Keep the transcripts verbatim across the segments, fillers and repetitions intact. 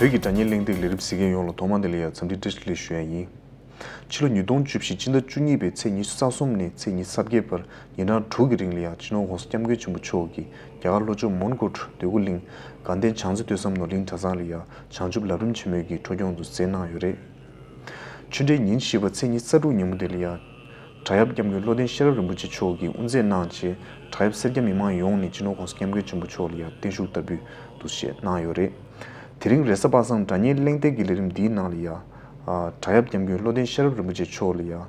བོད་ཀྱི་སྒྲ་སྙན་གླེང་སྟེགས་ལས་རིམ་གཟིགས་མཁན་ཡོངས་ལ་ཐོག་མ་དེ་ལ་ཡང་འཚམས་འདྲི་བཀྲ་ཤིས་བདེ་ལེགས་ཞུ་ཡ་ཡིན། ཕྱི་ལོ་ཉིས་སྟོང་བཅུ་བཞི་སྤྱི་ཟླ་བཅུ་གཉིས་པའི་ཚེས་ཉི་ཤུ་རྩ་གསུམ་ནས་ཚེས་ཉི་ཤུ་རྩ་བརྒྱད་བར་ཉིན་གྲངས་དྲུག་གི་རིང་ལ་ཡང་སྤྱི་ནོར་༸གོང་ས་༸སྐྱབས་མགོན་ཆེན་པོ་མཆོག་གིས་རྒྱ་གར་ལྷོ་ཕྱོགས་མོན་གྷོ་འདོད་རྒུ་གླིང་དགའ་ལྡན་བྱང་རྩེ་སྟོད་བསམ་ནོར་གླིང་གྲྭ་ཚང་ལ་ཡང་བྱང་ཆུབ་ལམ་རིམ་ཆེན་མོའི་གི་འཕྲོ་སྐྱོང་དུ་མཛད་གནང་ཡོད་རེད། ཆོས་འབྲེལ་ཉིན་བཞི་པ་ཚེས་ཉི་ཤུ་རྩ་དྲུག་ཉིན་མོ་དེ་ལ་ཡང་། བྲག་གཡབ་སྐྱབས་མགོན་བློ་ལྡན་ཤེས་རབ་རིན་པོ་ཆེ་མཆོག་གིས་དབུ་མཛད་གནང་རྗེས་བྲག་གཡབ་སེར་སྐྱ་མི་མང་ཡོངས་ནས་སྤྱི་ནོར་༸གོང་ས་༸སྐྱབས་མགོན་ཆེན་པོ་མཆོག་ལ་ཡང་བརྟན་བཞུགས་བསྟར་འབུལ་འདུ་བྱེད་གནང་ཡོད་རེད། དེ་རིང་རེས་གཟའ་པ་སངས་སྒྲ་སྙན་གླེང་སྟེགས་ཀྱི་ལས་རིམ་འདིའི་ནང་ལ་ཡང་། ཨ། བྲག་གཡབ་སྐྱབས་མགོན་བློ་ལྡན་ཤེས་རབ་རིན་པོ་ཆེ་མཆོག་ལ་ཡང་།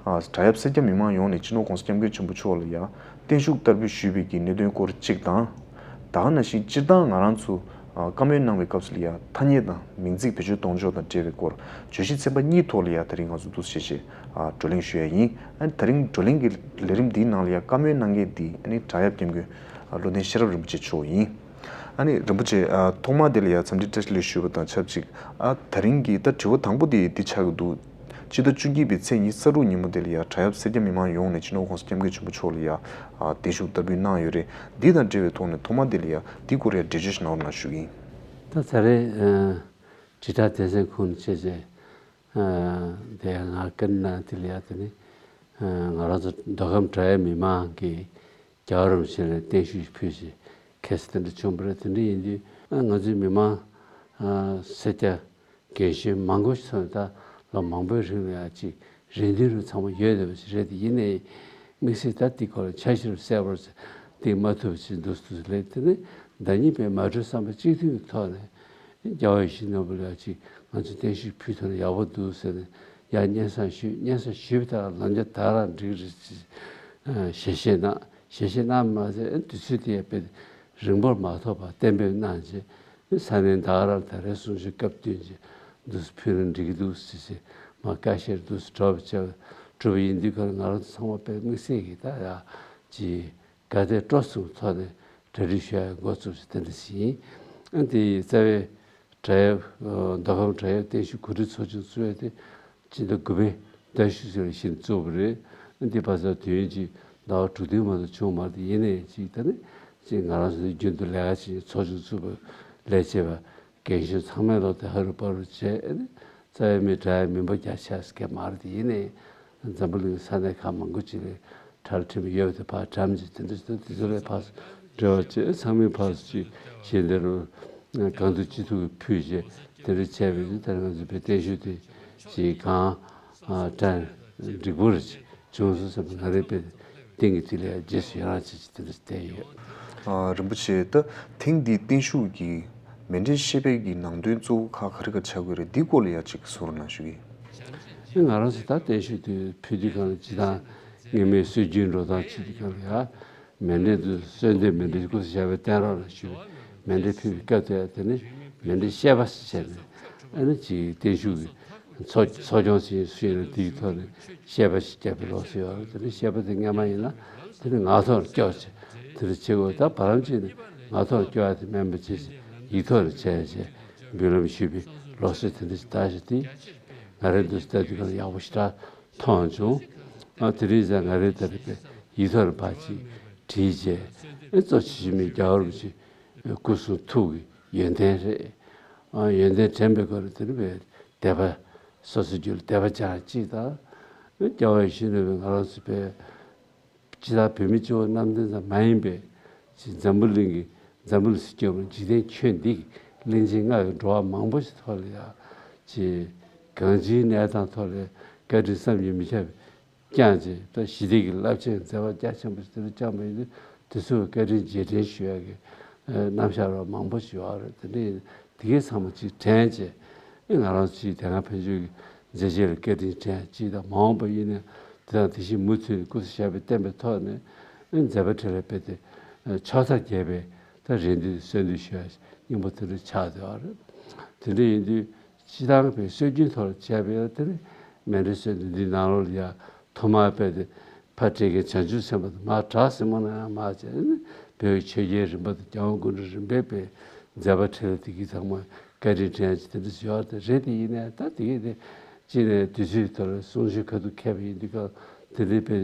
ཨ། བྲག་གཡབ་སེར་སྐྱ་མི་མང་ཡོངས་ནས་སྤྱི་ནོར་༸གོང་ས་༸སྐྱབས་མགོན་ཆེན་པོ་མཆོག་ལ་ཡང་བརྟན་བཞུགས་བསྟར་འབུལ་ཞུས་པའི་གི་གནད་དོན་སྐོར་གཅིག་དང་། ད་ག་ནང་བཞིན་སྤྱིར་བཏང་ང་རང་ཚོ། ཨ། བཀའ་མོལ་གནང་བའི་སྐབས་སུ་ལ་ཡང་ཐ་སྙད་དང་མིང་ཚིག་བེད་སྤྱོད་གཏོང་ཕྱོགས་དང་འབྲེལ་བའི་སྐོར་བརྗོད་གཞི་ཚན་པ་གཉིས་ཐོག་ལ་ཡང་དེ་རིང་ང་ཚོ་འདུ་བྱེད་ཆེད། ཨ། བགྲོ་གླེང་ཞུ་ཡ་ཡིན། ཨ་ནི་དེ་རིང་བགྲོ་གླེང་གི་ལས་རིམ་འདིའི་ནང་ལ་ཡང་བཀའ་མོལ་གནང་མཁན་འདི་ཨ་ནི་བྲག་གཡབ་སྐྱབས་མགོན་བློ་ལྡན་ཤེས་རབ་རིན་པོ་ཆེ་མཆོག་ཡིན། ཨ་ནི་རིན་པོ་ཆེ། ཨ། ཐོག་མ་དེ་ལ་ཡང་འཚམས་འདྲི་བཀྲ་ཤིས་བདེ་ལེགས་ཞུ་བ་དང་ཆབས་ཅིག་ཨ། དེ་རིང་གི་ད་དྲི་བ་དང་པོ་དེ་འདི་ཆགས་ཀྱི་འདུག་སྤྱི་ཟླ་བཅུ་གཉིས་པའི་ཚེས་ཉི་ཤུ་རྩ་དྲུག་ཉིན་མོ་དེ་ལ་ཡང་བྲག་གཡབ་སེར་སྐྱ་མི་མང་ཡོངས་ནས་སྤྱི་ནོར་༸གོང་ས་༸སྐྱབས་མགོན་ཆེན་པོ་མཆོག་ལ་ཡང་། ཨ། བརྟན་བཞུགས་བསྟར་འབུལ་གནང་ཡོད་རེད། འདི་དང་འབྲེལ་བའི་ཐོག་ནས་ཐོག་མ་དེ་ལ་ཡང་འདི་སྐོར་ཡང་འགྲེལ་བརྗོད་ཞིག་གནང་རོགས་གནང་ཞུ་གི་ཡིན། ད་ད་རེས། ཨ། དྲིལ་བསྒྲགས་སྡེ་ཚན་ཁོངས་ནས་བྱས་རྗེས། ཨ། དེ་ང་བཀའ་འདྲི་གནང་དེ་ལ་ཡང་དེ་ནི། ཨ། ང་རང་ཚོ་མདོ་ཁམས་བྲག་གཡབ་མི་མང་གིས་རྒྱལ་བ་རིན་པོ་ཆེ་ལ་བརྟན་བཞུགས་ཕུལ་ཞེས་ཁ་སང་དེ་འདྲ་བྱུང་བ་རེད། དེ་འདྲ་ཡིན་དུས། ཨ། ང་ཚོའི་མི་མང་། ཨ། སེར་སྐྱ་རྒན་གཞོན་མང་པོ་ཞིག་ཚོ་ད་ལོ་མང་པོའི་རིང་ལ་ཡང་ཅིག་རེ་འདུན་རུ་ཚང་མ་ཡོད་བསྡད་པ་ཞིག་རེད། དེ་ཡིན་ནའི་དམིགས་བསལ་ད་འདི་སྐོར་ལ་འཆར་གཞི་རུ་གསལ་པོར་འདི་མ་ཐུབ་ཅིག་འདུག་འདུག་ལས། དེ་ནི་ཟླ་ཉིན་པའི་མ་གྲོས་བསམ་པ་གཅིག་མཐུན་གྱི་ཐོག་ནས་རྒྱལ་བ་ཡིད་བཞིན་ནོར་བུ་ལ་ཅིག་ང་ཚོས་བརྟན་བཞུགས་ཕུལ་ཐུབ་ན་ཡག་པོ་འདུག་ཟེར་ནས་ཡར་སྙན་སེང་ཞུས། སྙན་སེང་ཞུས་པ་དང་ལམ་རྒྱ་ད་རང་འགྲིག་རེད་ཅེས་ཞལ་བཞེས་གནང་། ཞལ་བཞེས་གནང་མ་ཟད་དུས་ཚོད་དེ་ཡང་དཔེ་རིང་པོར་མ་ཐོགས་པར་གཏན་འབེབས་གནང་རྗེས། ས་གནས་ད་ག་རང་ད་རེས་གསུང་ཆོས་སྐབས་བསྟུན་གྱི་འདུག་སེ་ཕུལ་ན་འགྲིག་གི་འདུག་ཟེར་ཟེར་མ་བཀའ་བཤེར་འདུག་སེ་གྲོགས་པོ་བྱས་པ་གྲུབ་པ་ཡིན་དུས་ཁར་ང་རང་ཚོ་ཚང་མ་དཔེ་དམིགས་བསལ་གྱི་ད་ཡ་ཅིག་དགའ་དད་སྤྲོ་གསུམ་ཐོག་ནས་གྲ་སྒྲིག་ཞུ་ཡ་འགོ་བཙུགས་ཤིག་དེ་འདྲ་ཞིག་ཡིན། ཨ། དེ་ཡི་རྩ་བའི་བྲག་གཡབ། མདོ་ཁམས་བྲག་གཡབ་བརྟན་བཞུགས་གོ་སྒྲིག་ཚོགས་ཆུང་བཙུགས་ཡ་དེ་སྤྱི་ཟླ་དགུ་པའི་ཟླ་བཞི་ཚེས་བཞི་ཉིན་བཙུགས་པ་རེད། འདི་བར་ཙམ་དུས་ཡུན་གྱི་ཟླ་བ་དྲུག་བདུན་མ་གཏོགས་བྱུང་མ་རེད། ཡིན་ནའི་ཅིག་ད་ནི་ཅིག་ང་རང་ཚོ་རྒྱུན་དུ་ལས་ཀ་བྱེད་ཚོགས་ཆུང་བཙུགས་པ་ལས་བྱེད་པ་རྒན་གཞོན་ཚང་མས་ལོག་སྟེ་ཧ་རུ་པ་རུ་བྱས་ནས་རྩ་བའི་མི་དྲག་ཡ་མིན་པ་རྒྱ་ཆེ་ས་གས་མ་རེད། དེ་ཡིན་ནའི་འཛམ་བུ་གླིང་ས་གནས་ཁག་མང་པོ་ཅིག་ལས་གྲལ་ཁྲིམས་ཡོད་པ་དེ་ཕར་འགྲམ་ཅིག་དེ་འདྲ་ཞིག་དང་དེ་ཚོ་ལས་ཕར་འབྲེལ་བ་བྱས། ཚང་མས་ཕར་ཅིག་ཞལ་འདེབས་རུ་གང་ཐུབ་ཅི་ཐུབ་ཀྱིས་ཕུལ་རྗེས་དེ་འདྲ་བྱས་པའི་དེ་ལྟར་ང་ཚོ་དཔེ་བརྟན་བཞུགས་དེ་ཅིག་གང་དྲན་འགྲིག་པོ་རེ་བྱུང་སོང་བསམ་པའི་ང་རའི་དཔེ་གཏིང་གི་དེ་ལས་རྗེས་སུ་ཡི་རང་བྱེད་ཅིག་དེ་འདྲ་བསྡད་ཡོད། ཨ། རིན་པོ་ཆེ། ད་ཐེངས་འདིའི་བརྟན་བཞུགས་ཀྱི་མཎྜལ་བཤད་པའི་གི་ནང་དོན་གཙོ་བོ་ཁག་ག་རེ་ག་རེ་ཆགས་ཀྱི་རེད། འདི་སྐོར་ལ་ཡང་ཅིག་གསུང་རོགས་གནང་ཞུ་གི་ཡིན། ང་རང་ཚོ་ད་བརྟན་བཞུགས་དེ་ཕུལ་དུས་སྒང་ལ་སྤྱིར་བཏང་སྔོན་མའི་སྲོལ་རྒྱུན་འགྲོ་སྟངས་བྱེད་དུས་སྒང་ལ་ཡང་། མཎྜལ་དུ་གསོལ་འདེབས་མཎྜལ་སྐུ་གཟུགས་ཞབས་པད་བརྟན་རོགས་ལ་ཞུས་པའི་མཎྜལ་ཕུལ་བའི་སྐབས་དེ་དེ་ནི་མཎྜལ་བཤད་པ་ཞིག་བྱས་ནས། ཨ་ནི་ཅིག་བརྟན་བཞུགས་ཀྱི་འཚོ་འཚོ་སྐྱོང་བྱེད་སུ་ཡིན་ན་དེའི་ཐོག་ནས་བཤད་པ་ཞིག་བརྒྱབ་པའི་ལོ་སུ་ཡོད་རེད། དེ་ནི་བཤད་པ་དེ་སྔ་མ་ཡིན་ན་དེ་ནི་ངག་ཐོག་ལ་སྐྱོར་བྱས་དེ་ནི་བྱེད་དགོས། ད་བར་ལམ་ཅིག་ནི་ངག་ཐོག་ལ་སྐྱོར་ཡ་དེ་མིན་པ་བྱས་ཤིང་ཡིག་ཐོག་ལ་བྱས་བྱས་འབུལ་ལམ་ཞུས་པའི་ལོ་སུ་དེ་འདྲ་ཞིག་ད་ཞིག་དེ་ང་རེ་འདུག་ལྟ་དུས་ཀ་ལ་ཡག་པོ་ཞེ་དྲག་མཐོང་བྱུང་། ཨ། དེ་རིང་ཟེར་ང་རེ་ལྟ་རེ་པའི་ཡིག་ཐོག་ལ་ཕར་ཅིག་བྲིས་རྗེས། ཨེ། གཙོ་ཆེ་ཤོས་མི་རྒྱལ་བ་རིན་པོ་ཆེ་སྐུ་གསུང་ཐུགས་ཀྱི་ཡོན་ཏན་རེད། ཨ། ཡོན་ཏན་དྲན་པའི་སྐོར་དེ་རིང་པའི་དད་པ། སོ་སོའི་རྒྱུད་ལ་དད་པ་སྦྱང་གཅིག་དང་། ཨེ། རྒྱལ་བ་ཡིད་བཞིན་ནོར་བུས་ང་རང་ཚོ་པའི་སྤྱི་བཏང་བོད་མི་སྤྱི་བོ་གནམ་བསྟན་ཙམ་མ་ཡིན་པའི་ཅིག་འཛམ་བུ་གླིང་གི་འཛམ་བུ་གླིང་སྲིད་སྐྱོང་འཇིག་རྟེན་ཆོས་འདི་གི་གླིང་ཆེན་ལྔ་གི་འགྲོ་བ་མང་པོ་ཞིག་ཐོག་ལ་ཡང་ཅིག་གང་ཅིའི་གནས་སྟངས་ཐོག་ལ་བཀའ་དྲིན་བསམ་གྱིས་མི་ཁྱབ་པའི་བསྐྱངས་རྗེས། ད་ཞི་བདེ་གི་རླབས་ཆེན་མཛད་པ་རྒྱ་ཆེན་པོ་ཞིག་དེ་རུ་བསྐྱངས་པ་ཡིན་དུས་དེ་ཚོར་བཀའ་དྲིན་རྗེས་དྲན་ཞུ་ཡག་གི་རྣམ་གཞག་རོགས་མང་པོ་ཞིག་ཡོད་རེད། དེ་འདྲ་ཡིན་དེ་གའི་ཚང་མ་ཅིག་དྲན་བྱས། ཨེ། ང་རང་ཚོ་ཅིག་དེ་སྔ་ཕན་ཆད་ཀྱི་མཛད་རྗེས་ལ་བཀའ་དྲིན་དྲན་ཅིག་དང་། མ་འོངས་པ་ཡིན་ན་དེ་དང་དེ་བཞིན་མུ་མཐུད་སྐུ་གཟུགས་ཞབས་པད་བརྟན་པའི་ཐོག་ནས། ཨེ། མཛད་པ་འཕྲིན་ལས་སྤེལ་ཏེ་ཕྱག་འཚལ་རྒྱས་པའི་ད་རེ་འདུན་གསོལ་འདེབས་ཞུ་ཡ་སྙིང་པོ་དེ་འདྲ་ཆགས་བསྡད་པ་རེད། དེ་འདྲ་ཡིན་དུས་སྤྱི་བཏང་པའི་སྲོལ་རྒྱུན་ཐོག་ལ་བྱས་པའི་དེ་ནི་མཎྜལ་གསོལ་འདེབས་འདིའི་ནང་ལོགས་ལ་ཡང་ཐོག་མར་སྤེལ་ཏེ། ཕར་སྤྲད་མཁན་བྱང་ཆུབ་སེམས་དཔའ་དང་མར་བྲག་སྲིན་མོ་ནང་ཡང་མར་བྱས་ནས་བོད་ཀྱི་ཆོས་རྒྱལ་རིམ་པ་དང་རྒྱལ་དབང་སྐུ་ཕྲེང་རིམ་པས་པའི་མཛད་པ་འཕྲིན་ལས་དེ་གའི་ཚང་མ་བཀའ་དྲིན་དྲན་ཅིག་དེ་འདྲ་ཞིག་ཡོད་རེད། དེ་ཡིན་ནའི་ད་དེ་གའི་དེ་གཅིག་ནས་དུས་ཚོད་ཐོག་ལ་གསུང་ཆོས་ཁ་ཐུག་འཁེལ་བ་ཡིན་དུས་སྐབས་དེ་འདྲའི་དཔེ་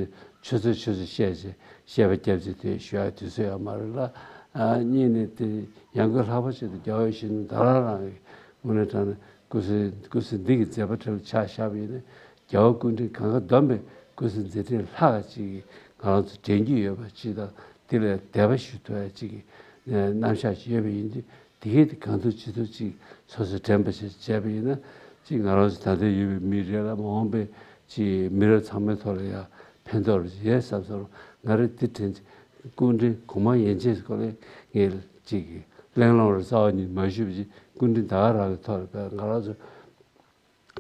ཆུ་ཚོད་ཆུ་ཚོད་བཤད་བྱས་བཤད་པ་བརྒྱབ་བྱས་དེ་ཞུ་ཡག་དུས་ཚོད་ཡོད་མ་རེད་ལ། ཨ། གཉིས་ནས་དེ་ཡང་སྒོས་ལྷག་པ་ཞིག་ཏུ་རྒྱལ་བ་ཡིད་བཞིན་ནོར་བུ་ད་རང་རང་གི་ དངོས་གནས་དྲང་གནས་སྐུ་ཚེ་སྐུ་ཚེ་འདི་གི་མཛད་པ་ཁྲི་ལ་ཆ་བཞག་པ་ཡིན་ན། རྒྱལ་བ་སྐུ་ཕྲེང་གང་ག་བསྡོམས་པའི་སྐུ་ཚེ་མཛད་འཕྲིན་ལྷག་ཅིག་ང་རང་ཚོ་དྲན་རྒྱུ་ཡོད་པ་ཅིག་དང་། དེ་ལས་འདས་པ་ཞུ་ཐུབ་ཡ་ཅིག་གི་རྣམ་གཞག་ཅིག་ཡོད་པ་ཡིན་དུས། དེ་གས་དེ་གང་ཐུབ་ཅི་ཐུབ་ཅིག་སོ་སོས་དྲན་པ་ཞིག་བྱས་པ་ཡིན་ན། ཅིག་ང་རང་ཚོ་ད་ལྟ་ཡོད་པའི་མི་རེ་ལ་མ་འོངས་པའི་ཅིག་མི་རབས་ཚང་མའི་ཐོག་ལ་ཡ་ཕན་ཐོགས་ཡོད་བསམ་སོང་། ང་རེ་འདི་དྲན་ཅིག་སྐུ་ཕྲེང་གོང་མ་ཡན་ཆད་སྐོར་ལ་ངས་ཅིག་གླེང་སློང་རེ་རྩ་བ་ཉིད་མ་ཞུས་པ་ཅིག་སྐུ་ཕྲེང་ད་ག་རང་གི་ཐོག་ལ་ང་རང་ཚོ་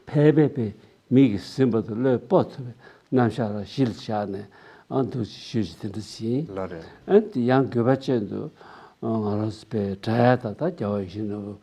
ཕལ་པའི་པའི་མིག་གིས་ཟིན་པ་དང་བློས་སྤོ་ཐུབ་པའི་རྣམ་གཞག་ལ་གཞི་ལ་བཞག་ནས། ཨ་འདུག་ཅིག་ཞུས་ཅིག་དེ་འདྲ་ཞིག་ཡིན། ལགས་རེད། ཨ་དེ་ཡང་དགོས་པ་ཅན་དུ་ང་རང་ཚོ་པའི་དྲ་ཡ་དང་ད་རྒྱལ་བ་ཡིད་བཞིན་ནོར་བུ་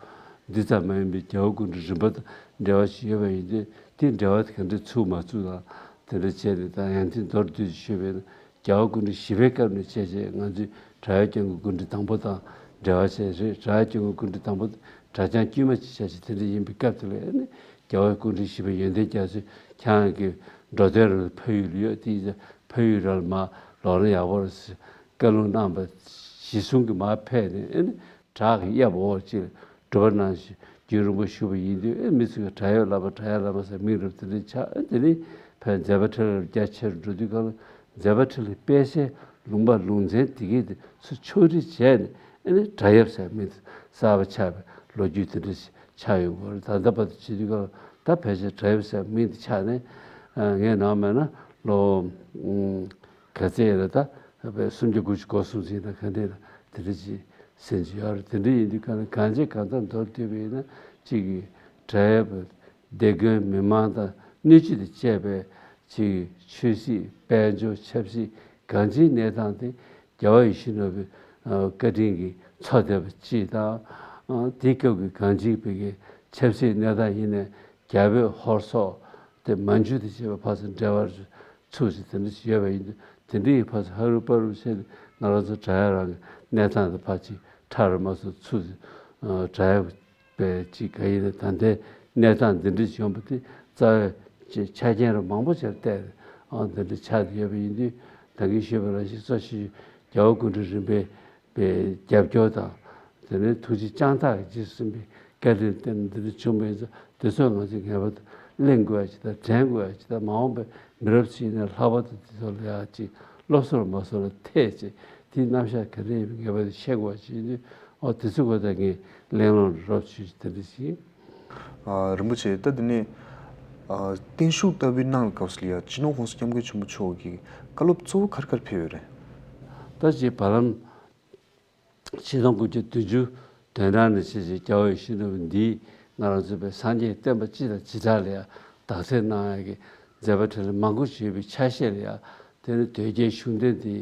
འདི་ཙམ་མ་ཡིན་པའི་རྒྱལ་བ་སྐུ་ཕྲེང་རིམ་པ་དང་འབྲེལ་བ་ཞིག་ཡོད་པ་ཡིན་དུས། དེ་འབྲེལ་བ་དེ་ག་འདྲས་ཚུགས་མ་ཚུགས་དང་དེ་འདྲ་བྱས་ནས། ད་ཡང་དེ་མདོར་བསྡུས་ཤིག་ཞུས་པ་ཡིན་ན། རྒྱལ་བ་སྐུ་ཕྲེང་བཞི་པའི་སྐབས་ནས་བྱས་བྱས་ང་ཚོས་དྲ་ཡ་སྐྱབས་མགོན་སྐུ་ཕྲེང་དང་པོ་དང་འབྲེལ་བ་བྱས་རེད། དྲ་ཡ་སྐྱབས་མགོན་སྐུ་ཕྲེང་དང་པོ་དེ་གྲྭ་རྐྱང་དཀྱུས་མ་ཅིག་བྱས་བྱས་དེ་འདྲ་ཡིན་པའི་སྐབས་དེ་ལ་ནི། རྒྱལ་བ་སྐུ་ཕྲེང་བཞི་པ་ཡོན་ཏན་རྒྱ་མཚོས་ཁྱེད་རང་གི་འགྲོ་དོན་ར་ཕ་ཡུལ་ལ་ཡོད་དེ། ཕ་ཡུལ་ར་ལ་མར་ལོག་ན་ཡག་པོ་རེད་ཟེར་བཀའ་ལུང་གནང་བ་གཞི་བཟུང་གིས་མར་ཕེབས་ནས། ཨེ་ནི་བྲག་གི་གཡབ་འོག་ཅིག་ལ་སྒྲུབ་པ་གནང་ཞིང་རྒྱུན་རིང་པོ་བཞུགས་པ་ཡིན་དུས། ཨེ་མི་ཚོས་དྲ་ཡོད་བླ་མ་དྲ་ཡོད་བླ་མ་ཟེར་མིང་རབས་དེ་འདྲ་ཆགས། ཨེ་དེ་ནི་ཕར་མཛད་པ་ཁྲི་ལ་རྒྱ་ཆེར་འགྲོ་དུས་སྒང་ལ། མཛད་པ་ཁྲི་ལ་སྤེལ་སའི་ལུང་པ་ལུང་ཚན་དེ་གའི་དེ་ཚོ་ཕྱོགས་སྒྲིག་བྱས་ནས། ཨེ་ནི་དྲ་གཡབ་ཟེར་མིང་གསར་པ་ཆགས་པའི་ལོ་རྒྱུས་དེ་འདྲ་ཞིག་ཆགས་ཡོང་གི་རེད། ད་ལྟ་བར་དུ་བྱེད་དུས་སྒང་ལ་ད་ཕལ་ཆེར་དྲ་གཡབ་ཟེར་མིང་དེ་ཆགས་ནས། ཨ་ངས་ནང་མེད་ན་ལོ་ཨུམ་ག་ཚད་ཡིན་ན། ད་བས་སུམ་བརྒྱ་དགུ་བཅུ་གོ་གསུམ་ཟིན་ན་ག་འདྲ་ཡིན་ན་དེ་འདྲ་ཅིག་ཟིན་གྱི་ཡོད་རེད། དེ་འདྲ་ཡིན་དུས་གང་ལ་གང་བྱེད་གང་ལྟར་མདོར་བསྡུས་པ་ཡིན་ན། གཅིག་གིས་དྲ་གཡབ་སྡེ་དགོན་མི་མང་དང་སྣོད་བཅུད་དང་བཅས་པའི་ཅིག་ཆོས་སྲིད་དཔལ་འབྱོར་ཆབ་སྲིད་གང་ཅིའི་གནས་སྟངས་དེ་རྒྱལ་བ་ཡིད་བཞིན་ནོར་བུའི་ཨ་བཀའ་དྲིན་གྱིས་འཚོ་བསྡད་པ་ཅིག་དང་། ཨ་དེའི་སྐབས་ཀྱི་གང་ཅིའི་བོད་ཀྱི་ཆབ་སྲིད་གནས་སྟངས་ཡིན་ནའི། རྒྱ་བོད་ཧོར་སོག་དེ་མན་ཇུ་དང་བཅས་པའི་བར་དུ་འབྲེལ་བ་ཚུགས་ཅིག་དེ་འདྲ་ཞིག་ཡོད་པ་ཡིན་དུས། དེ་འདྲ་ཡི་བར་དུ་ཧ་རུ་པ་རུ་བྱས་ནས་ང་རང་ཚོ་དྲ་ཡ་རང་གི་གནས་སྟངས་དེ་ཕར་ཅིག་ཁྲ་རུ་མ་སོང་ཚུགས་ཅིག་ཨ་དྲ་ཡ་པའི་ཅིག་ག་ཡིན་ན། ད་ལྟའི་གནས་སྟངས་འདི་འདྲ་ཞིག་ཡོང་པ་དེ་རྩ་བའི་ཅིག་ཆ་རྐྱེན་རུ་མང་པོ་ཅིག་ལ་བལྟས་ཏེ་ཨ་འདི་འདྲ་ཆགས་ཡོད་པ་ཡིན་དུས། ད་གིན་ཞུས་པ་ནང་བཞིན་གཙོ་ཆེ་ཤོས་རྒྱལ་བ་སྐུ་ཕྲེང་རིམ་པའི་པའི་རྒྱབ་སྐྱོར་དང་། དེ་ནས་ཐུགས་རྗེ་བཅངས་ཐག་གིས་རྗེས་སུ་ཟིན་པའི་བཀའ་དྲིན་བརྟེན་འདི་འདྲ་བྱུང་བ་ཡིན་ཙང་། དེ་ཚོ་ང་ཚོས་ངེས་པར་དུ་གླེང་དགོས་ཡ་ཅིག་དང་། དྲན་དགོས་ཡ་ཅིག་དང་། མ་འོངས་པའི་མི་རབས་ཤིག་ནས་ལྷག་པར་དུ་དེ་ཚོ་ལ་ཡ་ཅིག་སློབ་གསོ་རུ་མ་སོང་ལ་ཐེག་ཅིག་དེའི་རྣམ་གཞག་ག་འདྲ་ཡིན་པའི་ངེས་པར་དུ་ཤེས་དགོས་ཡ་ཅིག་ཡིན་དུས། ཨོ་དེ་ཚོའི་སྐོར་ད་ངས་གླེང་སློང་རོབ་ཞུས་དེ་འདྲ་ཞིག་ཨ་རིན་པོ་ཆེ། ད་དེ་ནས་ཨ་བརྟན་བཞུགས་བསྟར་བའི་གནང་བའི་སྐབས་སུ་ལ་ཡ་སྤྱི་ནོར་༸གོང་ས་༸སྐྱབས་མགོན་ཆེན་པོ་མཆོག་གིས་བཀའ་སློབ་གཙོ་བོ་ག་རེ་ག་རེ་ཕེབས་ཡོད་རེད། ད་ཅིག་བར་ལམ་ཆིག་སྟོང་དགུ་བརྒྱ་བདུན་ཅུ་དོན་གྲངས་ནས་བྱས་བྱས་རྒྱལ་བ་ཡིད་བཞིན་ནོར་བུ་འདིས་ང་རང་ཚོ་པའི་སངས་རྒྱས་བསྟན་པ་སྤྱི་དང་སྤྱི་བྲག་ལ་ཡ་བདག་འཛིན་གནང་ཡ་གི་མཛད་པ་ཁྲི་ལ་མང་པོ་ཞིག་ཡོད་པའི་ཆ་ཤས་ལ་ཡ། དེ་ནི་དོལ་རྒྱལ་གཞུང་དོན་འདི་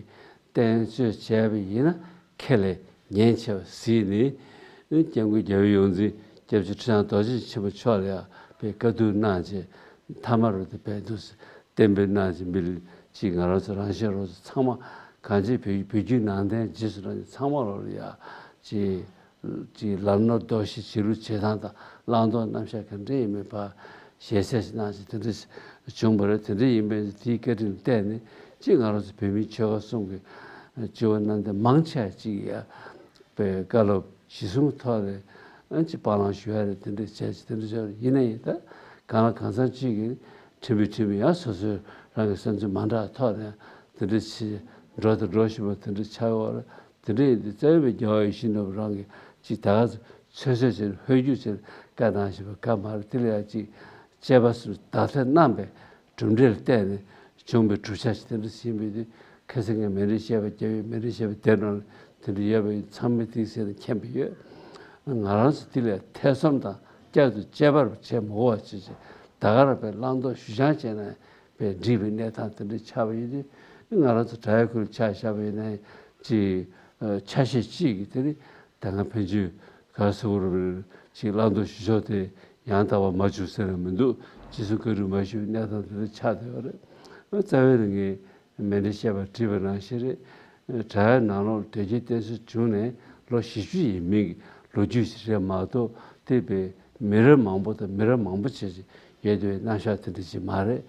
བསྟན་བཅོས་བྱས་པ་ཡིན་ན་ཁས་ལེན་ཉན་ཆེ་བ་གཟིགས་ནས། སྐྱབས་མགོན་རྒྱལ་བའི་ཡོངས་འཛིན་སྐྱབས་རྗེ་ཁྲི་བྱང་རྡོ་རྗེ་ཆེན་པོ་མཆོག་ལ་ཡང་པའི་བཀའ་བསྡུར་གནང་བྱས། ཐ་མ་རུ་དེ་བས་འདུག་སེ་གཏན་འབེབས་གནང་བྱས། མི་ལ་ཅིག་ང་རང་ཚོ་རང་གཞན་རོགས་ཚོ་ཚང་མ་གང་ཅི་བོད་བོད་བརྒྱུད་ནང་བསྟན་རྗེས་སུ་འབྲང་མཁན་ཚང་མ་ལོ་ལ་ཡ་ཅིག་ཅིག་ལམ་སྣ་རྡོ་བཞི་བྱེད་ལུགས་བྱེད་སྟངས་དང་བླང་དོར་རྣམ་གཞག་ག་འདྲ་ཡིན་མིན་པ་ཞལ་གསལ་ཞིག་གནང་བྱས་དེ་འདྲ་བྱུང་བ་རེད། དེ་འདྲ་ཡིན་པས་དེའི་བཀའ་དྲིན་བརྟེན་ནས་ཅིག་ང་རང་ཚོ་བོད་མིའི་ཆོལ་ཁ་གསུམ་གྱི་སྤྱི་བོ་གནམ་བསྟན་མང་ཆེ་ཅིག་ཡ་པའི་བཀའ་སློབ་གཞི་བཟུང་ཐོག་ནས་ཨ་ཅིག་སྤང་བླང་ཞུ་ཡ་རེད། དེ་འདྲ་བྱས་ཅིག་དེ་འདྲ་བྱས་ཡིན་ན་ཡིན། ད་གང་ལ་གང་འཚམ་ཅིག་གིས་ཁྲིམས་པའི་ཁྲིམས་ཡང་སོ་སོའི་རང་གི་བསམ་ཚུལ་མ་འདྲ་ཐོག་ནས་དེ་འདྲ་ཅིག་འགྲོ་དང་འགྲོ་བཞིན་པ་དེ་འདྲ་ཆགས་ཡོད་རེད། དེ་འདྲ་ཡིན་དུས་རྩ་བའི་རྒྱལ་བ་ཡིད་བཞིན་ནོར་བུ་རང་གིས་ཅིག་ད་ག་ཚོད་ཚོད་བྱས་ཧོལ་རྒྱུག་བྱས་བཀའ་གནང་བཞིན་པ་ག་མ་རེད། དེ་ལ་ཡང་ཅིག་བཅས་པ་སུ་བདག་འཛིན་གནང་བའི་གྲུབ་འབྲས་ལ་བརྟེན་ནས་བྱུང་བའི་གྲུབ་ཆ་ཞིག་དེ་འདྲ་ཡིན་པས། དེ་ཁ་སང་ངས་མཎྜལ་བཤད་པ་རྒྱབ་ཡོད། མཎྜལ་བཤད་པ་དེ་ནང་ལ་དེ་འདྲ་ཡོད་པ་ཡིན། ཚང་མས་དེ་གསན་ནས་མཁྱེན་པ་ཡོད། ང་རང་ཚོ་དེ་ལ་ཐེ་ཚོམ་དང་བསྐྱར་དུ་དཔྱད་པ་བྱེད་མ་དགོས་པ་བྱས་བྱས་ད་ག་རང་པའི་བླང་དོར་ཞུ་སྦྱང་བྱས་ན་པའི་འགྲིག་པའི་གནས་སྟངས་དེ་འདྲ་ཆགས་པ་ཡིན་དུས། ང་རང་ཚོ་དྲ་ཡ་ཁུལ་ཆ་བཞག་པ་ཡིན་ན་ཅིག་ཆ་ཤས་གཅིག་གིས་དེ་ནི་ད་སྔ་ཕན་ཆོད་ག་རེ་ཟེར་དགོས་རེད། ཅིག་བླང་དོར་ཞུ་ཕྱོགས་དེ་ཡང་དག་པ་མ་བྱུང་ཟེར་ཡང་མི་འདུག་རྗེས་སུ་བཀའ་དྲིན་མ་ཞུ་བའི་གནས་སྟངས་དེ་འདྲ་ཆགས་བསྡད་པ་རེད། རྩ་བའི་ནང་གི་མཎྜལ་བཤད་པར་བྲིས་པ་ནང་བཞིན་རེད། དྲ་ཡ་ནང་ལོགས་དོལ་རྒྱལ་བསྟེན་གསོལ་བྱུང་ནས་ལོ་བཞི་བཅུ་ཡས་མས་ཀྱི་ལོ་རྒྱུས་ཤིག་རེད་མ་གཏོགས། དེ་བས་མི་རབས་མང་པོ་དང་མི་རབས་མང་པོ་བྱས་ཀྱི་ཡོད་པའི་རྣམ་གཞག་དེ་འདྲ་ཅིག་མ་རེད།